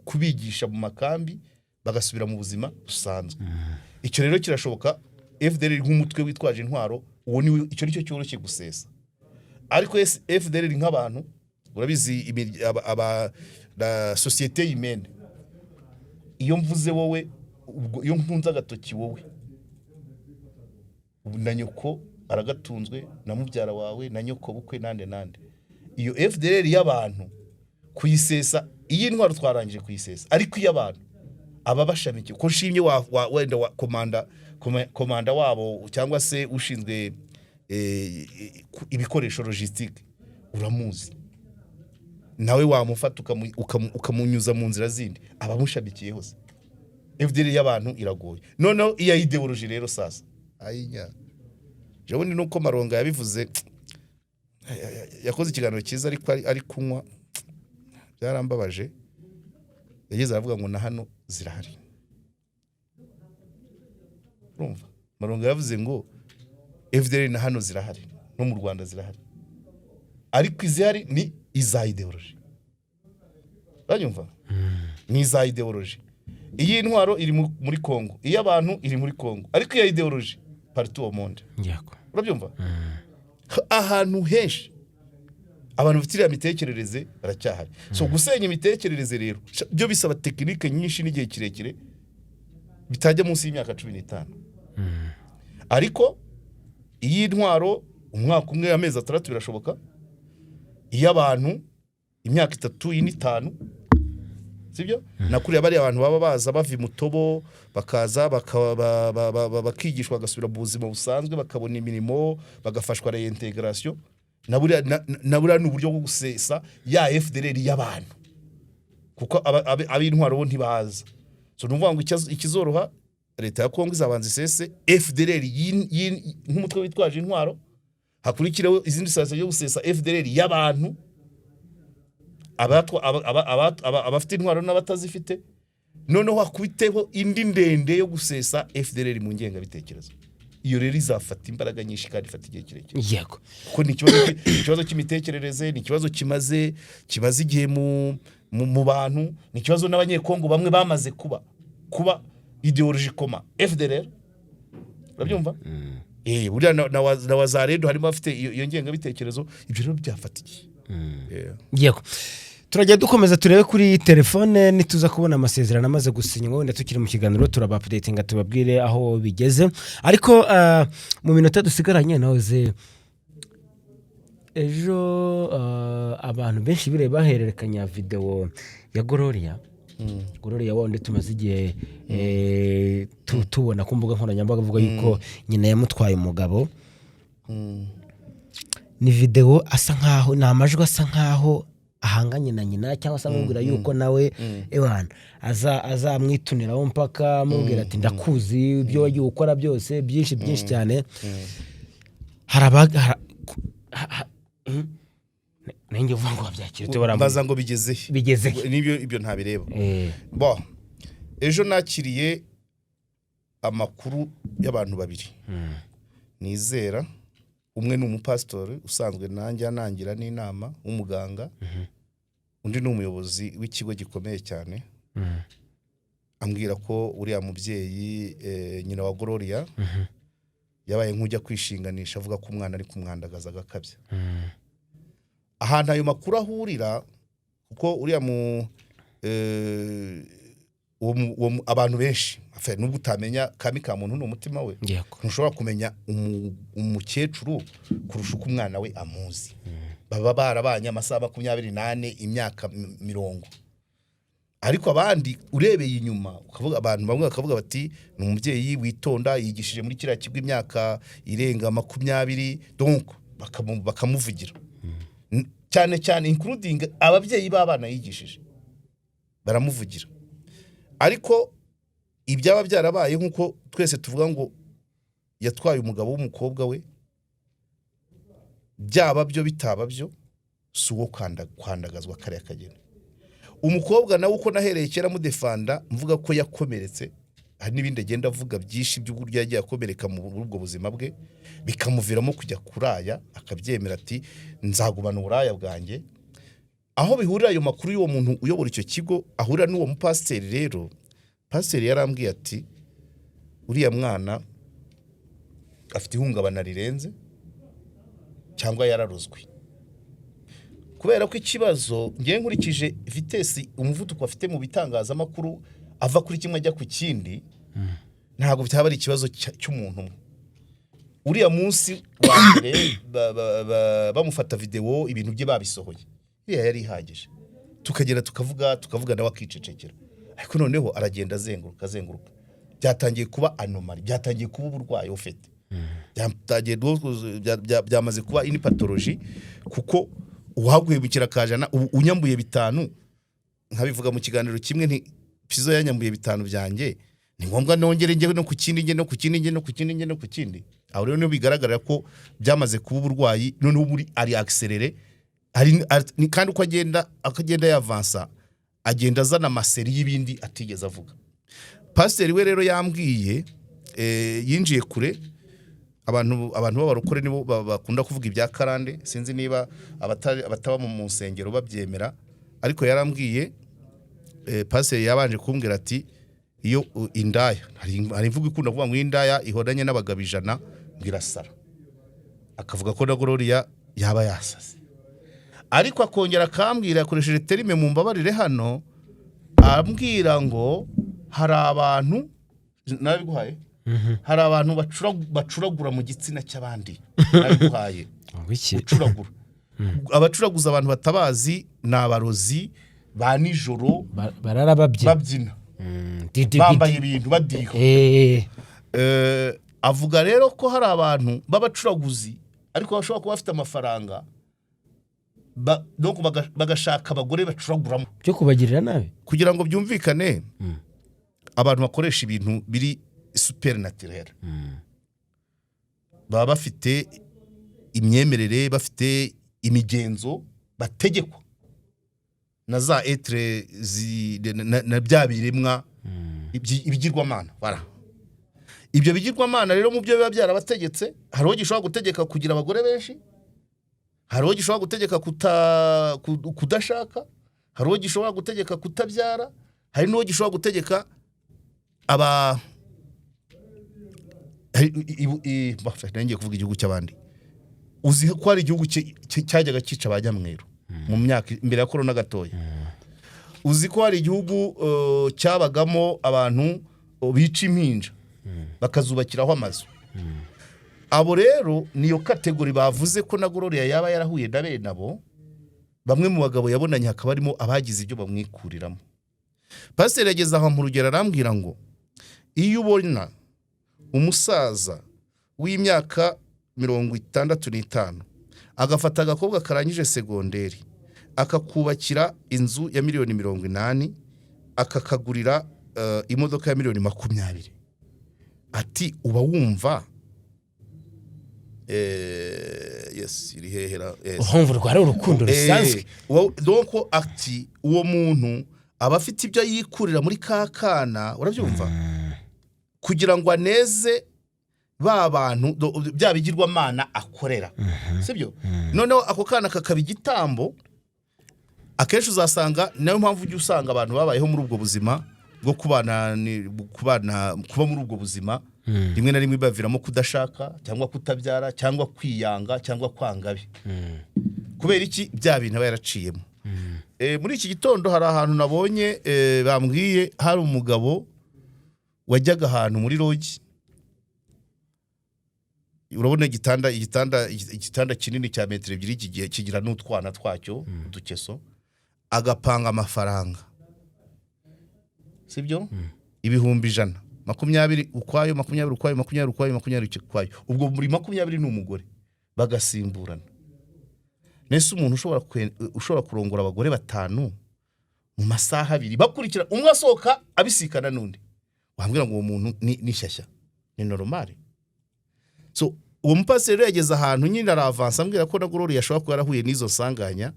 kubigisha mu makambi, bagasubira mu buzima busanzwe. Icyo rero kirashoboka. FDLR nk'umutwe witwaje intwaro, uwo ni icyo nicyo cyoroshye gusesa. Ariko FDLR nk'abantu, urabizi, aba la société humaine, iyo mvuze wowe, ubwo iyo nkunze agatoki wowe, ubu na nyoko aragatunzwe, na mubyara wawe, na nyoko bukwe, nande nande. Iyo FDLR y'abantu kuyisesa, iyi ntwaro twarangije kuyisesa, ariko iy'abantu aba bashamikiye ko nshimye wenda wa komanda wabo cyangwa se ushinzwe ibikoresho logistique uramuzi, nawe wamufata ukamunyuza mu nzira zindi abamushamikiye hose. FDLR y'abantu iragoye. Noneho iya idéologie rero sasa, ayinya, jewe nuko Maronga yabivuze, yakoze ikiganiro cyiza, ariko ari kunywa, byarambabaje. Yageze aravuga ngo na hano zirahari. Urumva, Maronga yavuze ngo FDLR na hano zirahari, no mu Rwanda zirahari, ariko izihari ni iza idéologie. Uranyumva? Ni iza idéologie. Iyi ntwaro iri muri Congo, iy'abantu iri muri Congo, ariko iya idéologie partout au monde. Urabyumva? Ahantu henshi abantu bafite iriya mitekerereze baracyahari. So gusenya imitekerereze rero byo bisaba technique nyinshi n'igihe kirekire, bitajya munsi y'imyaka 15. Ariko iyi ntwaro, umwaka umwe, amezi 6 birashoboka. Iy'abantu, imyaka 3, 4, 5, sibyo? Nakuriya bariya abantu baba baza bava imutobo, bakaza bakigishwa, bagasubira mu buzima busanzwe, bakabona imirimo, bagafashwa réintégration, na buriya ni uburyo bwo gusesa ya FDLR y'abantu, kuko ab'intwaro bo ntibaza. So ni ukuvuga ngo ikizoroha, leta ya Kongo izabanza isese FDLR nk'umutwe witwaje intwaro, hakurikireho izindi sasa yo gusesa FDLR y'abantu, abafite intwaro n'abatazifite. Noneho hakubiteho indi ndende yo gusesa FDLR mu ngengabitekerezo. Iyo rero izafata imbaraga nyinshi kandi ifata igihe kirekire, kuko ni ikibazo cy'imitekerereze, ni ikibazo kimaze igihe mu bantu, ni ikibazo n'Abanyekongo bamwe bamaze kuba idéologiquement FDLR. Urabyumva? Buriya na Wazalendo harimo abafite iyo ngengabitekerezo. Ibyo rero byafata igihe. Yeah. Yego, turajya dukomeza turebe kuri telefone. Nituza kubona amasezerano amaze gusinywa, wenda tukiri mu kiganiro turaba-updatinga, tubabwire aho bigeze. Ariko mu minota dusigaranye, nahoze ejo abantu benshi biriwe bahererekanya videwo ya Gloria. Gloria wundi tumaze igihe tubona ku mbuga nkoranyambaga avuga yuko nyina yamutwaye umugabo. Ni videwo asa nkaho, ni amajwi asa nkaho ahanganye na nyina, cyangwa se amubwira yuko nawe ewana azamwituniraho mpaka, amubwira ati: "Ndakuzi, ibyo wagiye ukora byose", byinshi byinshi cyane. Hari abaga nanjye uvuga ngo wabyakira ute? Mbaza ngo bigeze he? Bigeze he? Nibyo, ibyo ntabireba. Bo ejo nakiriye amakuru y'abantu babiri nizera. Umwe ni umupasitori usanzwe nanjye anangira n'inama, w'umuganga. Undi ni umuyobozi w'ikigo gikomeye cyane. Ambwira ko uriya mubyeyi, nyina wa Gloria, yabaye nk'ujya kwishinganisha, avuga ko umwana ari kumwandagaza agakabya. Ahantu ayo makuru ahurira, kuko uriya mu eh, uwo mu- uwo mu- abantu benshi, enfin, nubwo utamenya kami ka muntu ni umutima we, ntushobora kumenya umukecuru kurusha uko umwana we amuzi. Baba barabanye amasaha 24, imyaka 30. Ariko abandi urebeye inyuma ukavuga, abantu bamwe bakavuga bati: "Ni umubyeyi witonda, yigishije muri kiriya kigo imyaka irenga 20." Donc bakamuvugira cyane cyane, including ababyeyi b'abana yigishije baramuvugira. Ariko ibyaba byarabaye, nk'uko twese tuvuga ngo yatwaye umugabo w'umukobwa we, byaba byo bitaba byo, si uwo kwandagazwa kariya kageni. Umukobwa nawe, uko nahereye kera mudefanda mvuga ko yakomeretse, hari n'ibindi agenda avuga byinshi by'uburyo yagiye akomereka muri ubwo buzima bwe, bikamuviramo kujya kuraya, akabyemera ati: "Nzagumana uburaya bwanjye." Aho bihurira ayo makuru y'uwo muntu uyobora icyo kigo ahurira n'uwo mupasiteri rero, pasiteri yarambwiye ati: "Uriya mwana afite ihungabana rirenze cyangwa yararozwe." Kubera ko ikibazo, ngewe nkurikije vitesse, umuvuduko afite mu bitangazamakuru, ava kuri kimwe ajya ku kindi, ntabwo byaba ari ikibazo cy'umuntu umwe. Uriya munsi wa mbere bamufata videwo, ibintu bye babisohoye, iriya yari ihagije, tukagenda tukavuga tukavuga, nawe akicecekera. Ariko noneho aragenda azenguruka azenguruka, byatangiye kuba anomalie, byatangiye kuba uburwayi ufite. Byatangiye byamaze kuba ini pathologie, kuko uwaguhemukira akajana ubu unyambuye 5, nkabivuga mu kiganiro kimwe nti Pizo yanyambuye 5 byanjye, ni ngombwa nongere njye no ku kindi, njye no ku kindi, njye no ku kindi, njye no ku kindi. Aho rero niho bigaragara ko byamaze kuba uburwayi. Noneho muri ari accéléré kandi uko agenda akagenda yavansa, agenda azana ama séries y'ibindi atigeze avuga. Pasiteri we rero yambwiye, yinjiye kure. Abantu b'abarokore nibo bakunda kuvuga ibya karande. Sinzi niba abataba mu nsengero babyemera, ariko yarambwiye, pasiteri yabanje kumbwira ati iyo indaya, hari imvugo ikunda kuvuga ngo indaya ihoranye n'abagabo 100 ngo irasara, akavuga ko na Gloria yaba yasaze. Ariko akongera akambwira, yakoresheje terme, mu mbabarire hano, ambwira ngo hari abantu narabiguhaye, hari abantu bacuragura mu gitsina cy'abandi. Narabiguhaye. Ngo iki? Gucuragura. Abacuraguza, abantu batabazi, ni abarozi ba nijoro. Barara babyina. Babyina. Didi. Bambaye ibintu, badiha. Avuga rero ko hari abantu b'abacuraguzi, ariko bashobora kuba bafite amafaranga, donc bagashaka abagore bacuraguramo. Byo kubagirira nabi. Kugira ngo byumvikane, abantu bakoresha ibintu biri supernaturel baba bafite imyemerere, bafite imigenzo bategekwa na za êtres na bya biremwa ibigirwamana. Voilà. Ibyo bigirwamana rero, mu byo biba byarabategetse, hari uwo gishobora gutegeka kugira abagore benshi, hari uwo gishobora gutegeka kudashaka, hari uwo gishobora gutegeka kutabyara, hari n'uwo gishobora gutegeka aba hari bah, ngiye kuvuga igihugu cy'abandi. Uzi ko hari igihugu cyajyaga cyica ba nyamweru mu myaka mbere ya korona gatoya? Uzi ko hari igihugu cyabagamo abantu bica impinja bakazubakiraho amazu? Abo rero niyo catégorie bavuze ko na Gloria yaba yarahuye na bene abo. Bamwe mu bagabo yabonanye hakaba harimo abagize ibyo bamwikuriramo. Pasiteri yageze aho mu rugero, arambwira ngo iyo ubona umusaza w'imyaka 65 agafata agakobwa karangije segonderi, akakubakira inzu ya miliyoni 80, akakagurira imodoka ya miliyoni 20, ati uba wumva yes, iri hehera, yes. Uhumva urwo ari urukundo rusanzwe. Donc ati uwo muntu aba afite ibyo yikurira muri ka kana, urabyumva, kugira ngo aneze ba bantu, bya bigirwamana akorera, sibyo? Noneho ako kana kakaba igitambo. Akenshi uzasanga nayo mpamvu ujya usanga abantu babayeho muri ubwo buzima bwo kubana kubana, kuba muri ubwo buzima, rimwe na rimwe baviramo kudashaka cyangwa kutabyara cyangwa kwiyanga cyangwa kwanga be. Kubera iki? Bya bintu aba yaraciyemo. Muri iki gitondo hari ahantu nabonye, bambwiye hari umugabo wajyaga ahantu muri lodge. Urabona igitanda kinini cya metero 2 kigiye kigira n'utwana twacyo, udukeso, agapanga amafaranga, sibyo? 100,000, 20 ukwayo, 20 ukwayo, 20 ukwayo, 20 ukwayo. Ubwo buri 20 ni umugore, bagasimburana. Nese umuntu ushobora kurongora abagore batanu mu masaha 2 bakurikira, umwe asohoka abisikana n'undi, wambwira ngo uwo muntu ni shyashya, ni normal? So uwo mupasiteri rero yageze ahantu nyine aravansa, ambwira ko na Gloria ashobora kuba yarahuye n'izo nsanganya,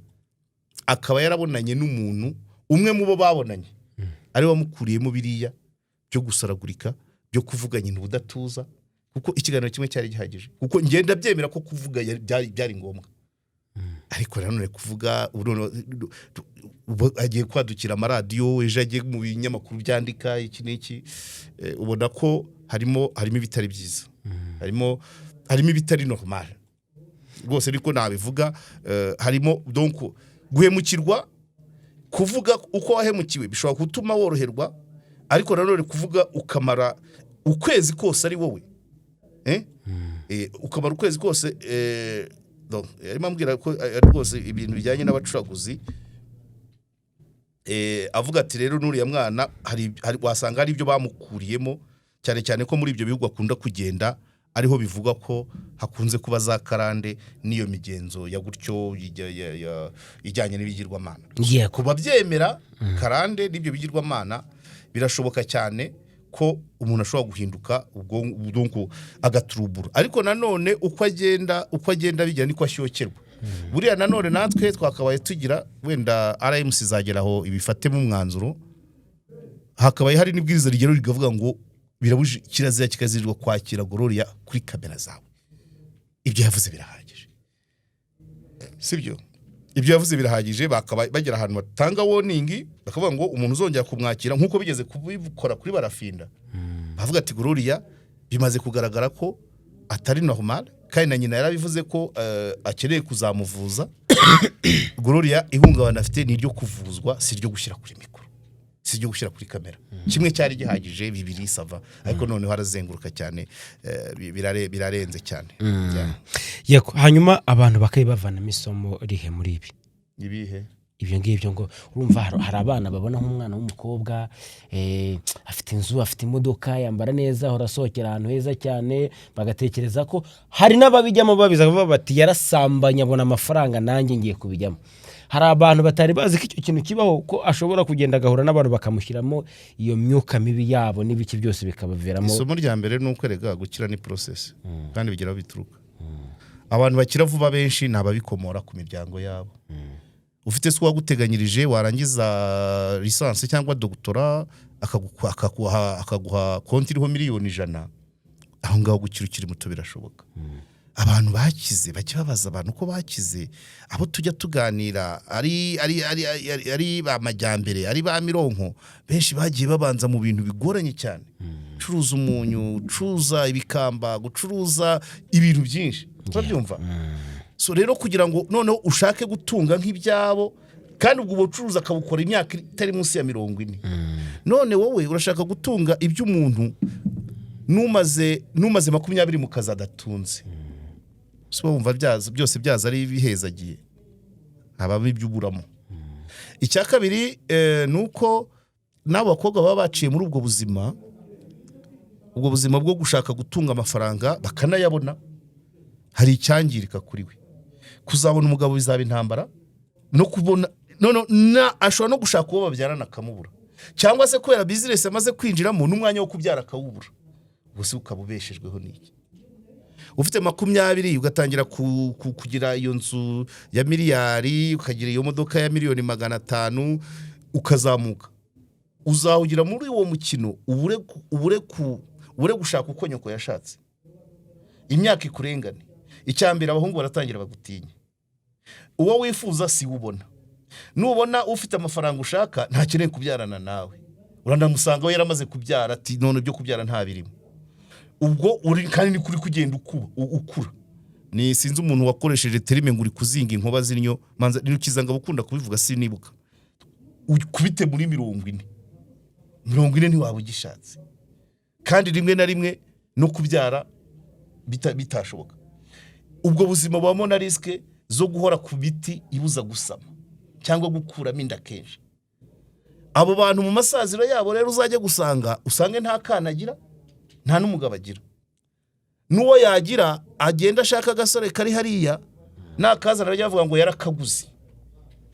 akaba yarabonanye n'umuntu umwe mu bo babonanye ari wamukuriyemo biriya byo gusaragurika, byo kuvuga nyina ubudatuza, kuko ikiganiro kimwe cyari gihagije. Kuko ngenda byemera ko kuvuga byari ngombwa, ariko nanone kuvuga ubu ubu agiye kwadukira amaradiyo, ejo agiye mu binyamakuru byandika iki n'iki, ubona ko harimo ibitari byiza, harimo ibitari normal rwose, ariko nabivuga, harimo donc guhemukirwa. Kuvuga uko wahemukiwe bishobora gutuma woroherwa, ariko nanone kuvuga ukamara ukwezi kose ari wowe, eh? Ukamara ukwezi kose, donc, yarimo ambwira ko rwose ibintu bijyanye n'abacuraguzi, avuga ati rero n'uriya mwana hari wasanga hari ibyo bamukuriyemo, cyane cyane ko muri ibyo bihugu akunda kugenda. Ariho bivugwa ko hakunze kuba za karande n'iyo migenzo ya gutyo ijyanye n'ibigirwamana. Ku babyemera karande n'ibyo bigirwamana, birashoboka cyane ko umuntu ashobora guhinduka ubwonko agaturubura. Ariko nanone uko agenda bijya niko ashyokerwa. Buriya nanone natwe twakabaye tugira, wenda RMC izagera aho ibifatemo umwanzuro, hakabaye hari n'ibwiriza rigera rikavuga ngo birabujije, kirazira kikazirirwa kwakira Gloria kuri kamera zawe. Ibyo yavuze birahagije, sibyo? Ibyo yavuze birahagije. Bakaba bagera ahantu batanga warning, bakavuga ngo umuntu uzongera kumwakira, nk'uko bigeze kubikora kuri Barafinda, bavuga ati Gloria bimaze kugaragara ko atari normal, kandi na nyina yarabivuze ko akeneye kuzamuvuza. Gloria ihungabana afite ni iryo kuvuzwa, si iryo gushyira kuri mikoro, si iryo gushyira kuri kamera. Kimwe cyari gihagije, bibiri ça va, ariko noneho arazenguruka cyane, birarenze cyane. Yeah. Yego, hanyuma abantu bakabibavanamo isomo rihe muri ibi? Ibihe? Ibyo ngibyo ngo urumva hari abana babona nk'umwana w'umukobwa, afite inzu, afite imodoka, yambara neza, ahora asohokera ahantu heza cyane, bagatekereza ko hari n'ababijyamo babiza bavuga bati yarasambanye abona amafaranga, nanjye ngiye kubijyamo. Hari abantu batari bazi ko icyo kintu kibaho, ko ashobora kugenda agahura n'abantu bakamushyiramo iyo myuka mibi yabo n'ibiki byose bikabaviramo. Isomo rya mbere ni uko erega gukira ni process, kandi bigira aho bituruka. Abantu bakira vuba benshi ni ababikomora ku miryango yabo. Ufite se uwaguteganyirije, warangiza licence cyangwa doctorat akaguha konti iriho miliyoni 100, aho ngaho gukira ukiri muto birashoboka. Abantu bakize bajya babaza abantu ko bakize, abo tujya tuganira, ari ba Majyambere, ari ba Mironko, benshi bagiye babanza mu bintu bigoranye cyane: gucuruza umunyu, gucuruza ibikamba, gucuruza ibintu byinshi, urabyumva? So rero kugira ngo noneho ushake gutunga nk'ibyabo, kandi ubwo bucuruzi akabukora imyaka itari munsi ya 40, none wowe urashaka gutunga iby'umuntu numaze 20 mu kazi adatunze, si wumva byose byaza ari bihezagiye, habamo ibyo uburamo. Icya kabiri, ni uko n'abo bakobwa baba baciye muri ubwo buzima bwo gushaka gutunga amafaranga bakanayabona, hari icyangirika kuri we. Kuzabona umugabo bizaba intambara, no kubona no, na ashobora no gushaka uwo babyarana akamubura, cyangwa se kubera business amaze kwinjiramo n'umwanya wo kubyara akawubura. Ubuse ukaba ubeshejweho n'iki? Ufite 20 ugatangira kugira iyo nzu ya miliyari, ukagira iyo modoka ya miliyoni 500, ukazamuka, uzawugira muri uwo mukino, ubure gushaka uko nyoko yashatse, imyaka ikurengane. Icya mbere, abahungu baratangira bagutinya. Uwo wifuza si we ubona. Nubona ufite amafaranga ushaka ntakeneye kubyarana nawe, uranamusanga we yaramaze kubyara, ati none ibyo kubyara ntabirimo. Ubwo uri kandi ni kuri kugenda ukura. Ni sinzi umuntu wakoresheje terme ngo uri kuzinga inkoba z'inyo manza ni ukunda kubivuga, sinibuka. Ukubite muri 40, 40 ntiwaba ugishatse, kandi rimwe na rimwe no kubyara bitashoboka. Ubwo buzima bubamo na risque zo guhora ku miti ibuza gusama cyangwa gukuramo inda kenshi. Abo bantu mu masaziro yabo rero uzajya gusanga, usange nta kana agira, nta n'umugabo agira, n'uwo yagira agenda ashaka agasore kari hariya, nakazana arajya avuga ngo yarakaguze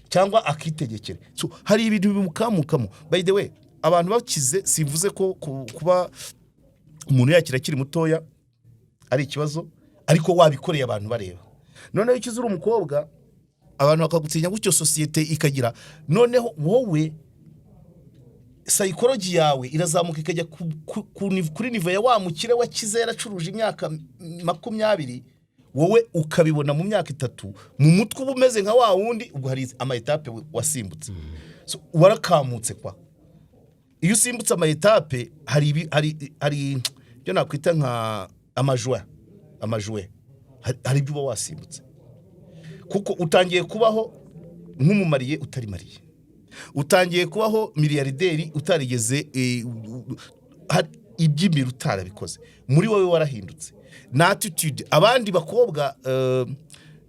cyangwa akitegekere. So, hari ibintu bimukamukamo. By the way, abantu bakize, simvuze ko kuba umuntu yakira akiri mutoya ari ikibazo, ariko wabikoreye abantu bareba. Noneho iyo ukize uri umukobwa, abantu bakagutinya gutyo, sosiyete ikagira, noneho wowe psychology yawe irazamuka ikajya kuri niveau ya wa mukire wakize yaracuruje imyaka 20, wowe ukabibona mu myaka 3. Mu mutwe uba umeze nka wa wundi. Ubwo hari ama étapes wasimbutse. So, warakamutse kwa iyo usimbutse ama étapes, hari ibyo nakwita nka amajuwe, hari ibyo uba wasimbutse, kuko utangiye kubaho nk'umumariye utari mariye, utangiye kubaho miliyarderi utarigeze, iby'imbere utarabikoze. Muri wowe warahindutse na attitude. Abandi bakobwa,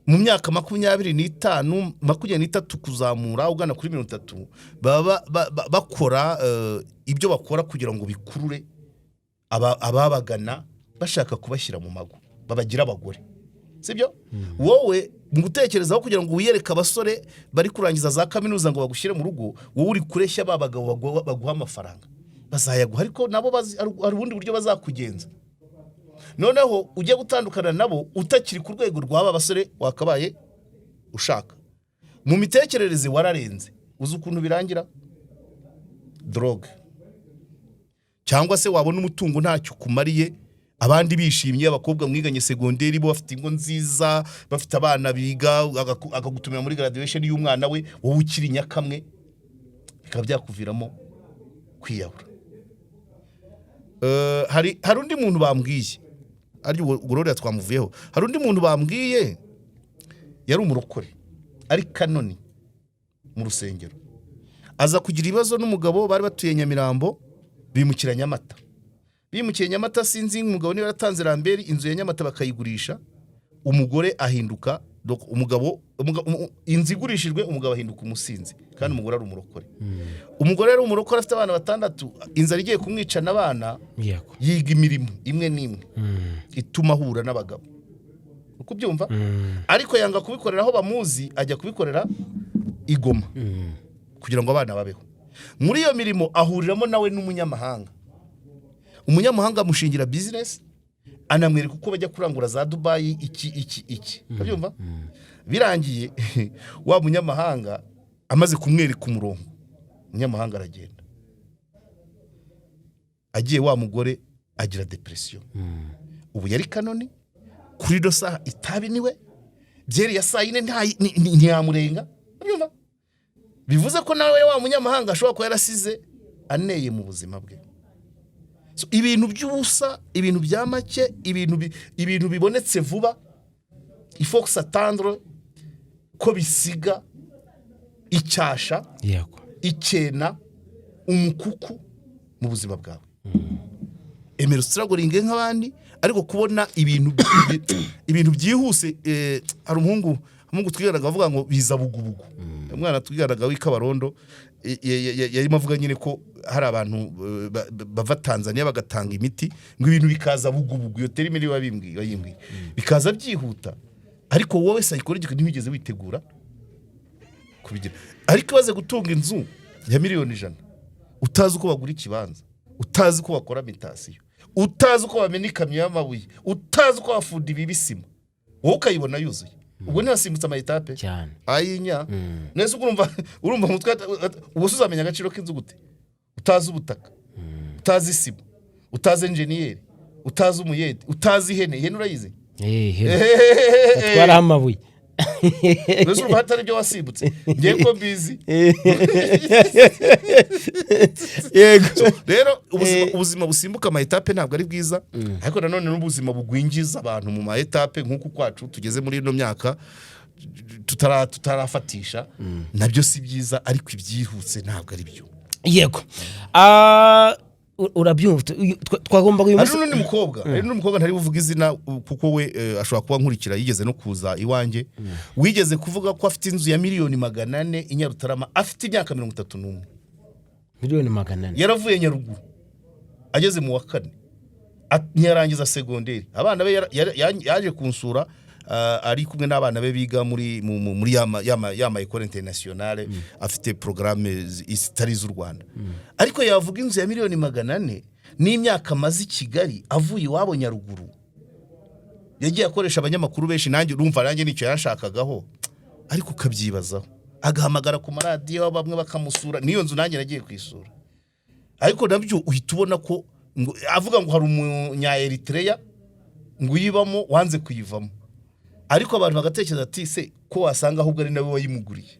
mu myaka 25, 23 kuzamura ugana kuri 30, baba bakora ibyo bakora kugira ngo bikurure ababagana. Bashaka kubashyira mu mago, babagira abagore, sibyo? Wowe mu gutekerezaho kugira ngo wiyereke abasore bari kurangiza za kaminuza ngo bagushyire mu rugo, wowe uri kureshya ba bagabo baguha amafaranga. Bazayaguha, ariko nabo hari ubundi buryo bazakugenza. Noneho ujye gutandukana nabo utakiri ku rwego rw'aba basore wakabaye ushaka. Mu mitekerereze wararenze. Uzi ukuntu birangira? Drogue, cyangwa se wabona umutungo ntacyo ukumariye, abandi bishimye, abakobwa mwiganye segonderi bo bafite ingo nziza, bafite abana biga, akagutumira muri graduation y'umwana we, wowe ukiri nyakamwe, bikaba byakuviramo kwiyahura. Hari undi muntu bambwiye, ari ubwo twamuvuyeho. Hari undi muntu bambwiye yari umurokore, ari kanoni mu rusengero, aza kugira ibibazo n'umugabo. Bari batuye Nyamirambo, bimukira Nyamata. Bimukiye Nyamata, sinzi umugabo niba yaratanze ramberi, inzu ya Nyamata bakayigurisha. Umugore ahinduka, donc umugabo inzu igurishijwe, umugabo ahinduka umusinzi, kandi umugore ari umurokore. Umugore ari umurokore, afite abana batandatu, inzara igiye kumwicana abana, yiga imirimo imwe n'imwe ituma ahura n'abagabo, uko ubyumva, ariko yanga kubikorera aho bamuzi, ajya kubikorera i Goma kugira ngo abana babeho. Muri iyo mirimo ahuriramo nawe n'umunyamahanga. Umunyamahanga amushingira bizinesi, anamwereka uko bajya kurangura za Dubayi, iki iki iki, urabyumva? Birangiye wa munyamahanga amaze kumwereka umurongo, umunyamahanga aragenda. Agiye, wa mugore agira dépression. Ubu yari kanoni, kuri ino saha itabi niwe, byeri ya saa yine ntiyamurenga, urabyumva? Bivuze ko nawe wa munyamahanga ashobora kuba yarasize aneye mu buzima bwe. So, ibintu by'ubusa, ibintu bya make, ibintu bibonetse vuba, il faut s'attendre ko bisiga icyasha, icyena, umukuku mu buzima bwawe. Emera ustrugglinge nk'abandi, ariko kubona ibintu byihuse, hari umuhungu twiganaga avuga ngo biza bugubugu. Umwana twiganaga w'Ikabarondo yarimo avuga nyine ko hari abantu bava Tanzania bagatanga imiti, ngo ibintu bikaza bugubugu. Iyo terme niyo wabimbwiye, bikaza byihuta, ariko wowe psychological ntiwigeze witegura kubigira. Ariko ibaze gutunga inzu ya miliyoni 100 utazi uko bagura ikibanza, utazi uko bakora mutation, utazi uko bamena ikamyo y'amabuye, utazi uko bafunda ibibisima, wowe ukayibona yuzuye. Ubwo ntiwasimbutse ama étapes? Cyane. Ayinya nese ubwo urumva mu mutwe, ubwo se uzamenya agaciro k'inzu gute utazi ubutaka, utazi isima, utazi enjeniyeri, utazi umuyede, utazi ihene? Ihene urayizi? Batwaraho amabuye. Mbese urumva hatari ibyo wasimbutse? Ngiye ko mbizi. Rero ubuzima busimbuka ama étapes ntabwo ari bwiza, ariko nanone n'ubuzima bugwingiza abantu mu ma étapes nk'uku kwacu tugeze muri ino myaka tutarafatisha, nabyo si byiza, ariko ibyihuse ntabwo ari byo. Yego. Urabyumva, twagombaga uyu Hari munsi n'undi mukobwa ntari buvuge izina, kuko we ashobora kuba nkurikira, yigeze no kuza iwanjye, wigeze kuvuga ko afite inzu ya miliyoni 400 i Nyarutarama, afite imyaka 31. Miliyoni 400? Yaravuye Nyaruguru ageze mu wa kane, ntiyarangiza segonderi. Abana be yaje kunsura, ari kumwe n'abana be biga muri mu- mu- muri yama école internationale afite porogaramu zitari iz'u Rwanda, ariko yavuga inzu ya miliyoni 400 n'imyaka amaze i Kigali avuye iwabo Nyaruguru. Yagiye akoresha abanyamakuru benshi, nanjye urumva nanjye nicyo yashakagaho, ariko ukabyibazaho, agahamagara ku maradiyo, bamwe bakamusura. N'iyo nzu nanjye nagiye kuyisura, ariko nabyo uhita ubona ko ngo avuga ngo hari umunya Eritrea ngo uyibamo wanze kuyivamo, ariko abantu bagatekereza ati: "Se ko wasanga ahubwo ari nawe wayimuguriye?"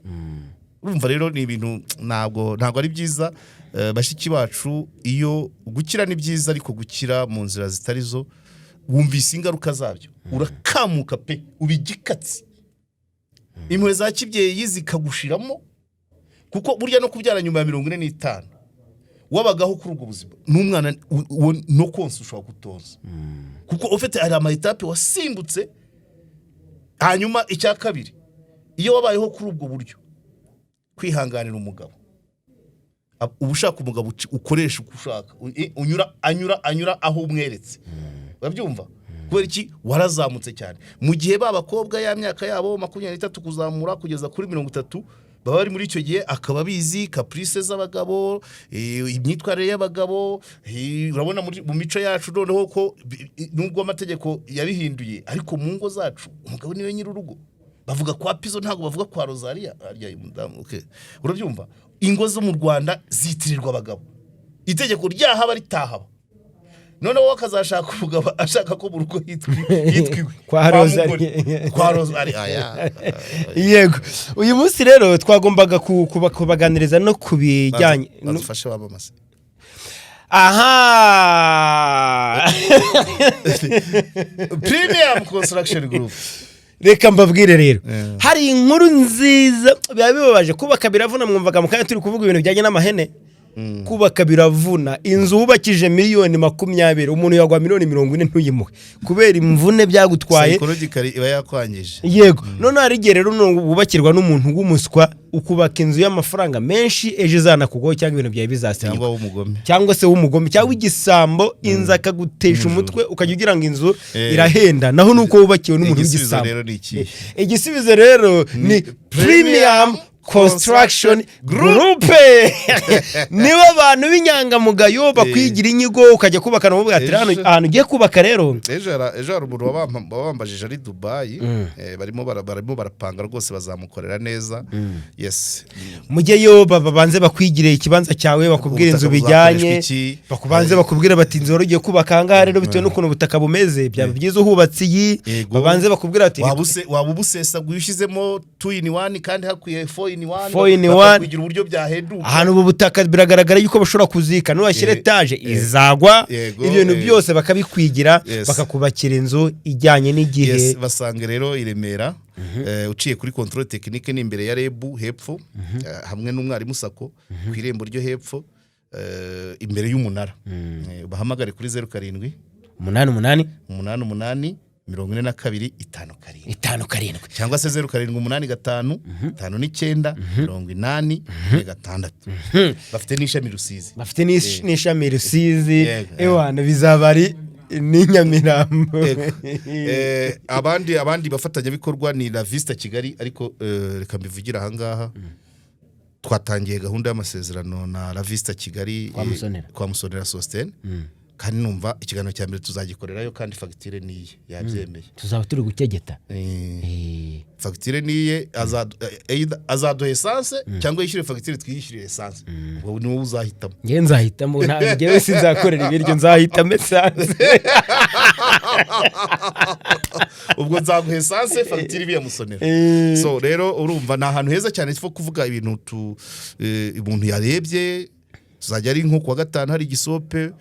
Urumva rero ni ibintu ntabwo ari byiza. Bashiki bacu, iyo gukira ni byiza, ariko gukira mu nzira zitari zo, wumvise ingaruka zabyo, urakamuka pe, uba igikatsi, impuhwe za kibyeyi zikagushiramo, kuko burya no kubyara nyuma ya 45 wabagaho kuri ubwo buzima n'umwana no konsa ushobora kutoza, kuko ufite hari ama étapes wasimbutse. Hanyuma icya kabiri, iyo wabayeho kuri ubwo buryo, kwihanganira umugabo, uba ushaka umugabo ukoresha uko ushaka, unyura anyura anyura aho umweretse. Urabyumva? Kubera iki? Warazamutse cyane. Mu gihe ba bakobwa ya myaka yabo 23 kuzamura kugeza kuri 30 baba bari muri icyo gihe, akaba abizi caprices z'abagabo, imyitwarire y'abagabo. Urabona mu mico yacu noneho ko nubwo amategeko yabihinduye, ariko mu ngo zacu umugabo niwe nyir'urugo. Bavuga kwa Pizo, ntabwo bavuga kwa Rosaria. Arya umudamu, okay. Urabyumva? Ingo zo mu Rwanda zitirirwa abagabo, itegeko ryahaba ritahaba. Noneho wowe akazashaka umugabo ashaka ko mu rugo hitwa iwe. Kwa Rosalie. Mugore. Kwa Rosalie aya. Yego, uyu munsi rero twagombaga kubaganiriza no ku bijyanye Badufashe wamamaze. Aha. Premium Construction Group. Reka mbabwire rero, hari inkuru nziza. Biba bibabaje, kubaka biravuna. Mwumvaga mu kanya turi kuvuga ibintu bijyanye n'amahene. Kubaka biravuna. Inzu wubakije miliyoni 20, umuntu yagwa miliyoni 40 ntuyimuhe kubera imvune byagutwaye. Psychologically iba yakwangije. Yego. Noneho hari igihe rero wubakirwa n'umuntu w'umuswa, ukubaka inzu y'amafaranga menshi, ejo izanakugwaho cyangwa ibintu byawe bizasenyuka. Cyangwa w'umugome. Cyangwa se w'umugome cyangwa igisambo, inzu akagutesha umutwe, ukajya ugira ngo inzu irahenda, naho nuko wubakiwe n'umuntu Igisubizo w'igisambo. rero ni ikihe? Igisubizo rero ni Premium Construction Group. Nibo abantu b'inyangamugayo bakwigira inyigo, ukajya kubaka nabo ati hano ahantu ugiye kubaka rero. Ejo hari umuntu wabambajije ari Dubayi, barimo barapanga rwose, bazamukorera neza, yes. Mujyeyo babanze bakwigire ikibanza cyawe, bakubwire inzu Ubutaka bijyanye. buzakoreshwa iki? Bakubanze bakubwire bati inzu wari ugiye kubaka ahangaha rero, bitewe n'ukuntu ubutaka bumeze, byaba byiza uhubatse iyi. Babanze bakubwire bati Waba ubusesaguye ushyizemo 2 in 1 kandi hakwiye 4 in 1. 4 in 1. Bakakwigira uburyo byahenduka. Ahantu ubu butaka biragaragara yuko bashobora kuzika, nuhashyira etaje izagwa. Ibintu byose bakabikwigira, bakakubakira inzu ijyanye n'igihe. Yes, basanga rero i Remera, uciye kuri contrôle technique, ni imbere ya REB hepfo, hamwe n'umwarimu SACCO, ku irembo ryo hepfo, imbere y'umunara. Bahamagare kuri 07 88 88 42 57. 57. Cyangwa se 0785 59 86. Bafite n'ishami Rusizi. Bafite n'ishami Rusizi. Ewana, bizaba ari n'inyamirambo. Yego. Abandi bafatanyabikorwa ni La Vista Kigali, ariko reka mbivugire ahangaha, twatangiye gahunda y'amasezerano na La Vista Kigali. Kwa Musonera. Kwa Musonera Sosthene. Kandi numva ikiganiro cya mbere tuzagikorerayo, kandi fagitire niye, yabyemeye. Tuzaba turi gukegeta. Fagitire niye, either azaduha essence cyangwa yishyure fagitire twiyishyurire essence. Ubwo ni wowe uzahitamo. Ngewe nzahitamo, ntabwo ngewe sinzakorera ibiryo, nzahitamo essence. Ubwo nzaguha essence, fagitire ibe iya Musonera. So rero urumva ni ahantu heza cyane ho kuvuga ibintu umuntu yarebye. Tuzajya ari nko kuwa gatanu, hari igisope,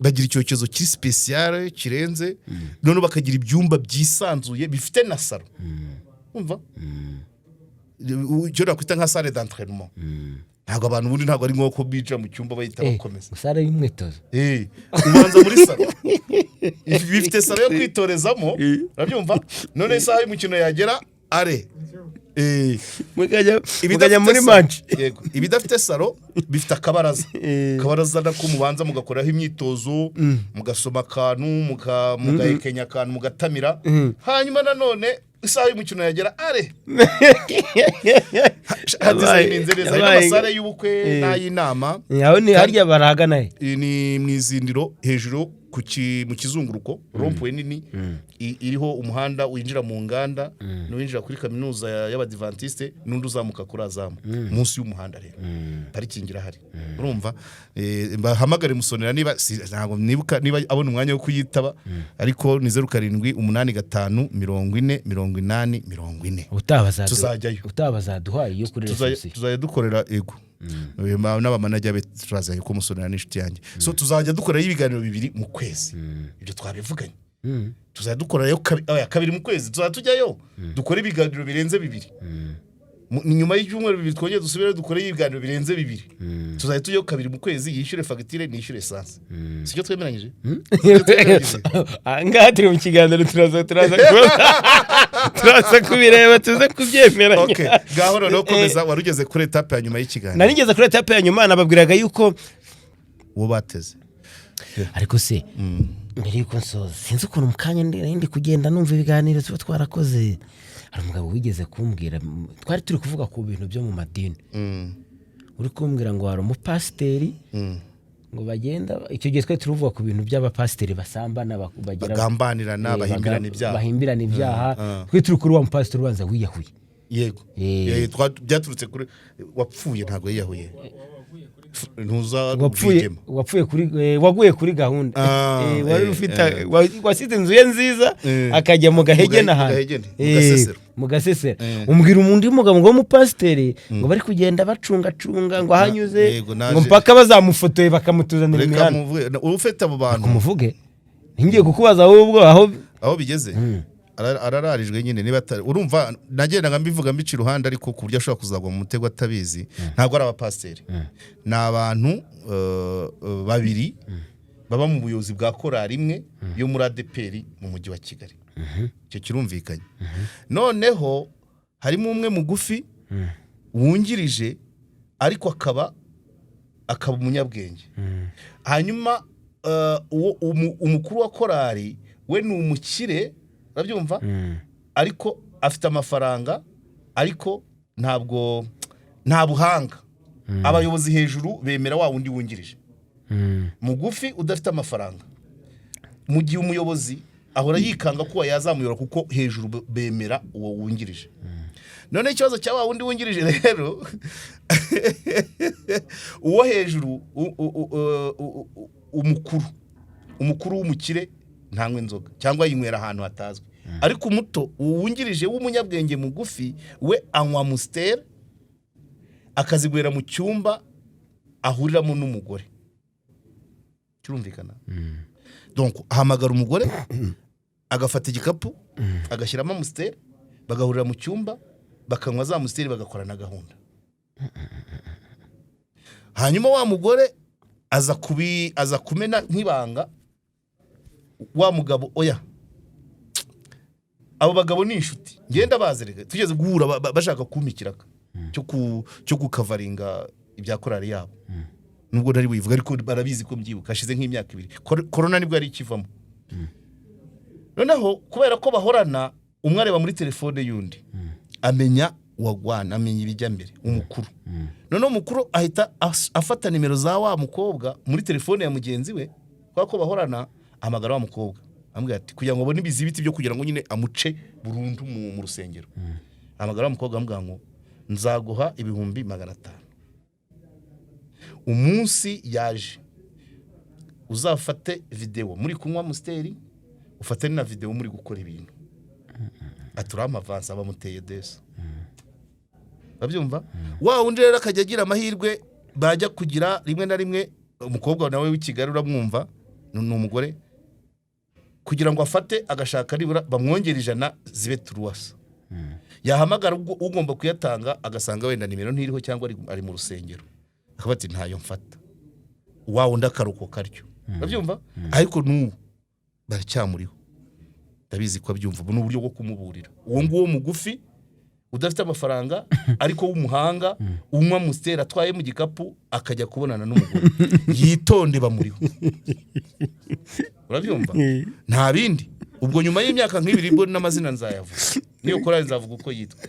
bagira icyokezo kiri spécial kirenze, noneho bakagira ibyumba byisanzuye bifite na salon. Umva, icyo nakwita nka salle d'entraînement. Ntabwo abantu ubundi, ntabwo ari nk'uko bicara mu cyumba bahita bakomeza. Salle y'umwitozo. Ubanza muri salon, bifite salon yo kwitorezamo. Urabyumva? None isaha y'umukino yagera are Mukajya ibidafite mukajya muri match. Yego, ibidafite salon bifite akabaraza. Akabaraza nako mubanza mugakoraho imyitozo, mugasoma akantu, mugahekenya akantu, mugatamira. Hanyuma nanone isaha y'umukino yagera are hadizayininze neza. Hari n'amasare y'ubukwe n'ay'inama. Aho ni harya barahagana he? Iyi ni mu Izindiro, hejuru mu kizunguruko, rond-point nini iriho umuhanda winjira mu nganda n'uwinjira kuri kaminuza y'Abadivantisite n'undi uzamuka kuri Azamu, munsi y'umuhanda. Rero parikingi irahari. Urumva, bahamagare Musonera niba ntabwo nibuka niba abona umwanya wo kuyitaba, ariko ni 0785 40 80 40. Ubutaha bazaduha. Tuzajyayo. Ubutaha bazaduha iyo kuri reception. Tuzajya dukorera, ego, n'abamanager be turazanye ko Musonera n'inshuti yanjye. So tuzajya dukorerayo ibiganiro bibiri mu kwezi, ibyo twabivuganye. Tuzajya dukorerayo oya, kabiri mu kwezi tuzajya tujyayo dukore ibiganiro birenze bibiri. Ni nyuma y'ibyumweru 2 twongere dusubire dukore ibiganiro birenze bibiri. Tuzajya tujyayo kabiri mu kwezi, yishyure fagitire, nishyure essence. Sicyo twemeranyije? Sicyo twemeranyije? Ahangaha turi mu kiganiro, turaza kubireba, tuze kubyemeranya. Okay, ngaho noneho komeza, wari ugeze kuri étape ya nyuma y'ikiganiro. Nari ngeze kuri étape ya nyuma, nababwiraga yuko Uwo bateze. Ariko se Mbere yuko nsoza, sinzi ukuntu mu kanya ndi kugenda numva ibiganiro tuba twarakoze, hari umugabo wigeze kumbwira, twari turi kuvuga ku bintu byo mu madini, uri kumbwira ngo hari umupasiteri ngo bagenda, icyo gihe twari turi kuvuga ku bintu by'abapasiteri basambana, bagira Bagambanirana, bahimbirana ibyaha. Bahimbirana ibyaha. Twari turi kuri wa mupasiteri ubanza wiyahuye. Yego. Byaturutse kuri wapfuye, ntabwo yiyahuye, ntuza Wapfuye. Rwigema. Wapfuye kuri waguye kuri gahunda. Wari ufite wasize inzu ye nziza, akajya mu Gahege n'ahantu. Mu Gahegene, mu Gasesero. Mu Gasesero. Umbwira undi mugabo ngo w'umupasiteri ngo bari kugenda bacungacunga ngo ahanyuze, ngo mpaka bazamufotoye bakamutuzanira Reka imihanda. Muvuge ufite abo bantu. Kumuvuge, ntingiye kukubaza ahubwo aho Aho bigeze, arararijwe nyine. Niba atari, urumva nagendaga mbivuga mbica iruhande, ariko ku buryo ashobora kuzagwa mu mutego atabizi. Ntabwo ari abapasiteri, ni abantu babiri baba mu buyobozi bwa korali imwe yo muri ADEPR mu mujyi wa Kigali. Icyo kirumvikanye. Noneho harimo umwe mugufi wungirije, ariko akaba umunyabwenge. Hanyuma uwo umukuru wa korali we ni umukire, urabyumva, ariko afite amafaranga, ariko ntabwo, nta buhanga. Abayobozi hejuru bemera wa wundi wungirije mugufi udafite amafaranga, mu gihe umuyobozi ahora yikanga ko yazamuyora, kuko hejuru bemera uwo wungirije. None ikibazo cya wa wundi wungirije rero, uwo hejuru, umukuru w'umukire ntanywa inzoga cyangwa yinywera ahantu hatazwi, ariko umuto wungirije w'umunyabwenge mugufi we anywa Amstel, akazigwera mu cyumba ahuriramo n'umugore. Kirumvikana. Donc ahamagara umugore, agafata igikapu, agashyiramo Amstel, bagahurira mu cyumba, bakanywa za Amstel, bagakora na gahunda. Hanyuma wa mugore aza kumena nk'ibanga wa mugabo. Oya, abo bagabo ni inshuti, ngenda bazereka tugeze guhura bashaka kumpa ikiraka cyo gukavaringa ibya korali yabo, nubwo ntari buyivuga, ariko barabizi ko mbyibuka. Hashize nk'imyaka 2, korona nibwo yari ikivamo. Noneho kubera ko bahorana, umwe areba muri telefone y'undi, amenya wagwana, amenya ibijya mbere umukuru. Noneho umukuru ahita afata nimero za wa mukobwa muri telefone ya mugenzi we, kubera ko bahorana, ahamagara wa mukobwa, amubwira ati, kugira ngo abone ibizibiti byo kugira ngo nyine amuce burundu mu rusengero, ahamagara wa mukobwa, amubwira ngo nzaguha 500,000 umunsi yaje, uzafate videwo muri kunywa Amstel, ufate na videwo muri gukora ibintu. Ati amavansi abamuteye desa, babyumva. Wa wundi rero akajya agira amahirwe, bajya kugira rimwe na rimwe umukobwa nawe w'i Kigali, uramwumva, ni umugore, kugira ngo afate agashaka nibura bamwongere 100 zibe turuwasa. Yahamagara ugomba kuyatanga, agasanga wenda nimero ntiriho cyangwa ari mu rusengero, akavuga ati ntayo mfata. Wa wundi akaruko karyo, urabyumva. Ariko n'ubu baracyamuriho, ndabizi ko abyumva. Ubu ni uburyo bwo kumuburira, uwo nguwo mugufi udafite amafaranga ariko w'umuhanga, unywa Amstel atwaye mu gikapu akajya kubonana n'umugore. Yitonde, bamuriho, urabyumva, nta bindi. Ubwo nyuma y'imyaka nk'ibiri bwo n'amazina nzayavuga, niyo korali nzavuga uko yitwa,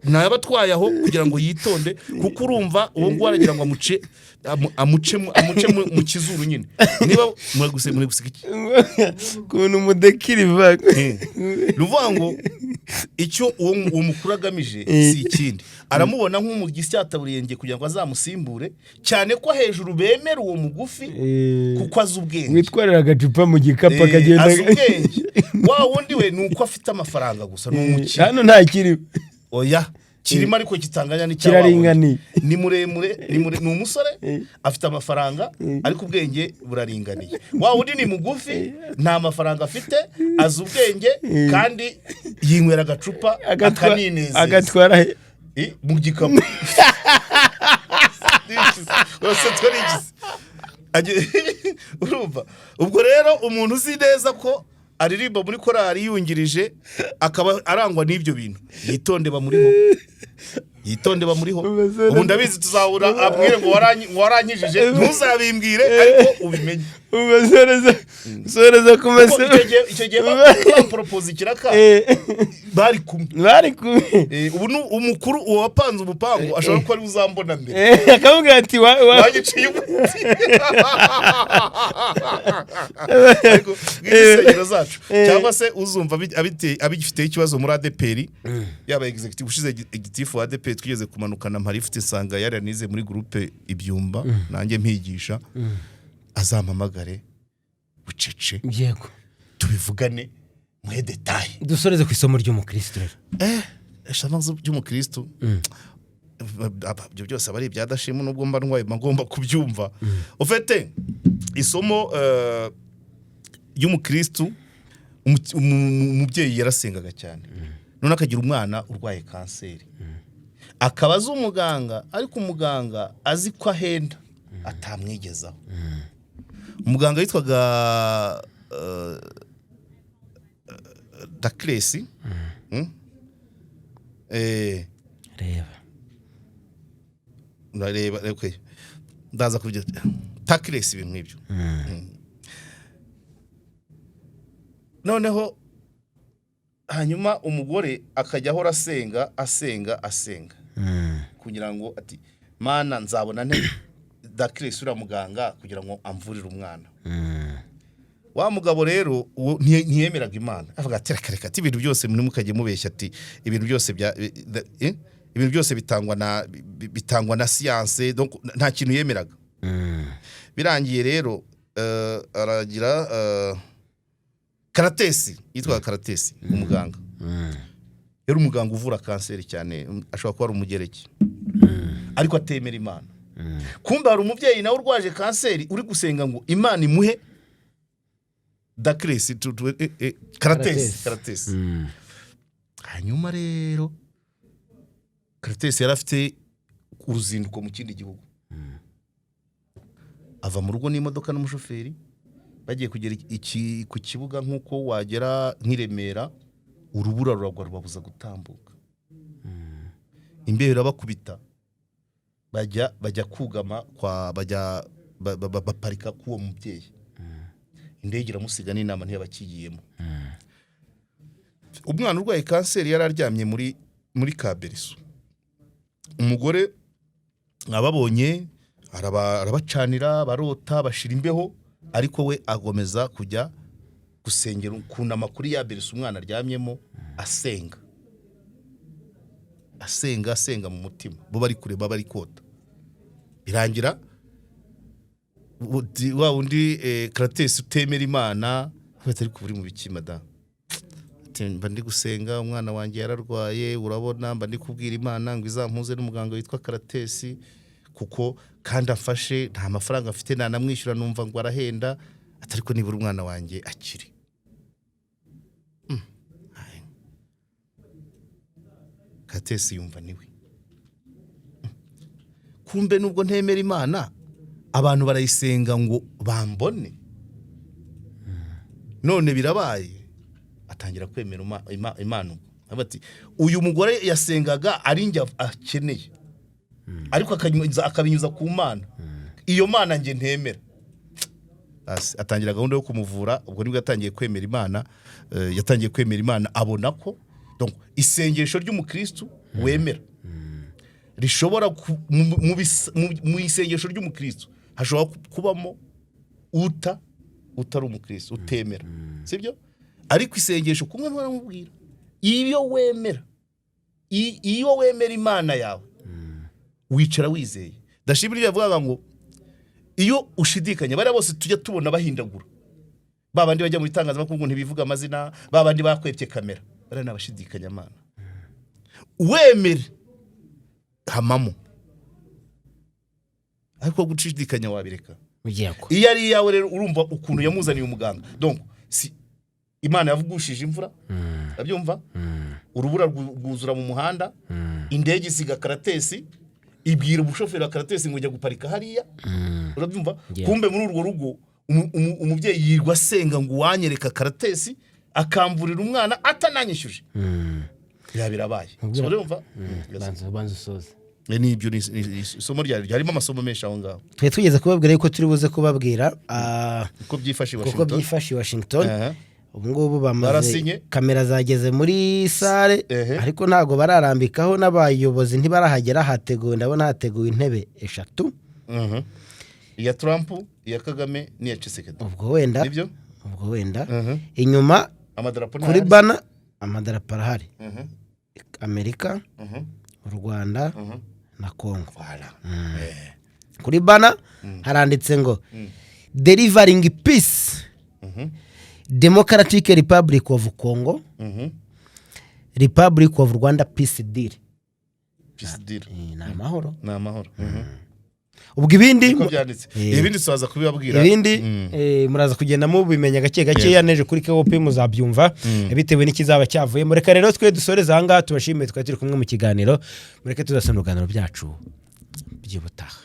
ntaba atwaye aho kugira ngo yitonde, kuko urumva uwo nguwo aragira ngo amuce mu kizuru nyine. Niba muri guseka iki? Ukuntu umudekiriva. Ni ukuvuga ngo icyo uwo mukuru agamije si ikindi, aramubona nk'umugisyataburiye kugira ngo azamusimbure, cyane ko hejuru bemera uwo mugufi kuko azi ubwenge. Witwarira agacupa mu gikapu, akagenda. Azi ubwenge. Wa wundi we ni uko afite amafaranga gusa, ni umukire. Hano nta kiri. Oya, kirimo, ariko kitanganya n'icya wa wundi. Kiraringaniye. Ni muremure, ni umusore, afite amafaranga, ariko ubwenge buraringaniye. Wa wundi ni mugufi, nta mafaranga afite, azi ubwenge kandi yinywera agacupa akaninezeza. Agatwara he? Mu gikapu. Urasetswa n'igizi. Urumva ubwo rero umuntu uzi neza ko aririmba muri korali yungirije, akaba arangwa n'ibyo bintu, yitonde, bamuriho, yitonde, bamuriho. Ubu ndabizi tuzahura abwire ngo ngo warankijije. Ntuzabimbwire, ariko ubimenye. Ubwo soreza ku Kuko masomo. icyo gihe bamporopoza ikiraka, bari kumwe. Bari kumwe. Ubu ni umukuru, uwo wapanze umupangu ashobora kuba ari uzambona mbere. Akamubwira ati wa Wagiciye umuti. Ariko nk'izi zacu, cyangwa se uzumva abigifiteho ikibazo muri ADEPR, yaba executive ushize, gitifu wa ADEPR twigeze kumanukana mpari ifite, nsanga yaranize muri groupe ibyumba, nanjye mpigisha, azampamagare bucece, tubivugane muhe détails. Dusoreze ku isomo ry'umukristo rero. Eshanu by'umukristo. Ibyo byose aba ari ibya dashima, nubwo mba ndwaye mba ngomba kubyumva. Ufite isomo ry'umukristo. Umubyeyi yarasengaga cyane, none akagira umwana urwaye kanseri, akaba azi umuganga, ariko umuganga azi ko ahenda atamwigezaho. Umuganga witwaga Dakiresi. Reba. Ndareba, okay. Ndaza kubyo Takiresi, ibintu nk'ibyo. Noneho hanyuma umugore akajya ahora asenga, asenga, asenga kugira ngo ati: "Mana, nzabona nte Dakiresi uriya muganga kugira ngo amvurire umwana?" Wa mugabo rero uwo ntiyemeraga Imana, avuga ati: "Reka reka," ati: "Ibintu byose mukajye mubeshya," ati: "Ibintu byose bya ibintu byose bitangwa na siyanse." Donc nta kintu yemeraga. Birangiye rero aragira Karatesi, yitwaga Karatesi umuganga, yari umuganga uvura kanseri cyane, ashobora kuba ari Umugereki ariko atemera Imana. Kumbe hari umubyeyi nawe urwaje kanseri uri gusenga ngo Imana imuhe Dakiresi, Karatesi. Karatesi. Karatesi. Hanyuma rero Karatesi yari afite uruzinduko mu kindi gihugu, ava mu rugo n'imodoka n'umushoferi, bagiye kugera ku kibuga nk'uko wagera nk'i Remera, urubura ruragwa rubabuza gutambuka, imbeho irabakubita, bajya kugama kwa bajya baparika k'uwo mubyeyi. Indege iramusiga n'inama ntiyabakigiyemo. Umwana urwaye kanseri yari aryamye muri ka berceau. Umugore ababonye arabacanira, barota, bashira imbeho, ariko we agomeza kujya gusengera, kunama kuri ya berceau umwana aryamyemo, asenga, asenga, asenga mu mutima, bo bari kureba bari kota. Birangira wa wundi Karatesi utemera Imana ati: "Ariko uri mu biki, madamu?" Ati: "Mba ndi gusenga, umwana wanjye yararwaye, urabona mba ndi kubwira Imana ngo izampuze n'umuganga witwa Karatesi, kuko kandi afashe, nta mafaranga afite nanamwishyura, numva ngo arahenda." Ati: "Ariko nibura umwana wanjye akiri." Ay. Karatesi yumva niwe. Kumbe nubwo ntemera Imana, abantu barayisenga ngo bambone, none birabaye. Atangira kwemera Imana. Ubwo avuga ati: "Uyu mugore yasengaga ari njye akeneye, ariko akabinyuza ku Mana, iyo Mana njye ntemera." Atangira gahunda yo kumuvura. Ubwo nibwo yatangiye kwemera Imana, yatangiye kwemera Imana, abona ko donc isengesho ry'umukristu wemera rishobora mu isengesho ry'umukristu hashobora kubamo utari umukristu, utemera, sibyo? Ariko isengesho kumwe baramubwira: iyo wemera, iyo wemera Imana yawe, wicara wizeye. Ndashimira ibyo yavugaga ngo iyo ushidikanya, bariya bose tujya tubona bahindagura, ba bandi bajya mu bitangazamakuru ngo ntibivuga amazina, ba bandi bakwepye kamera, bariya ni abashidikanya Mana. Wemere hamamo, ariko gushidikanya wabireka. Iyo ari iyawe rero, urumva ukuntu yamuzaniye umuganga. Donc si Imana yavugushije imvura, urabyumva, urubura rwuzura mu muhanda, indege isiga Karatesi, ibwira umushoferi wa Karatesi ngo ujya guparika hariya, urabyumva? Kumbe muri urwo rugo umubyeyi yirwa asenga ngo uwanyereka Karatesi akamvurira umwana atananyishyuje, biriya birabaye. Nkubwira- So, urumva? Banza, banza usoze. Nibyo, ni isomo ryarimo amasomo menshi aho ngaho. Twe twigeze kubabwira yuko turi buze kubabwira uko byifashe i kuko Washington. Byifashe i Washington. Ubu ngubu bamaze Barasinye. Kamera zageze muri salle, ariko ntabwo bararambikaho n'abayobozi ntibarahagera. Hateguwe, ndabona hateguwe intebe eshatu. Iya Trump, iya Kagame n'iya Tshisekedi. Ubwo wenda Nibyo. Ubwo wenda inyuma Amadarapo kuri ntahari. Banner amadarapo arahari: Amerika, u Rwanda na Kongo. Voilà. Kuri banner haranditse ngo "Delivering peace, Democratic Republic of Congo, Republic of Rwanda, peace deal." Peace deal. Ni amahoro. Ni amahoro. Ubwo ibindi Niko byanditse. Ibindi tuzaza kubibabwira. Ibindi muraza kugenda mubimenya gake gakeya neje kuri KOP muzabyumva bitewe n'ikizaba cyavuyemo. Reka rero twe dusoreze aha ngaha, tubashimiye, twari turi kumwe mu kiganiro. Mureke tuzasoma ibiganiro byacu by'ubutaha.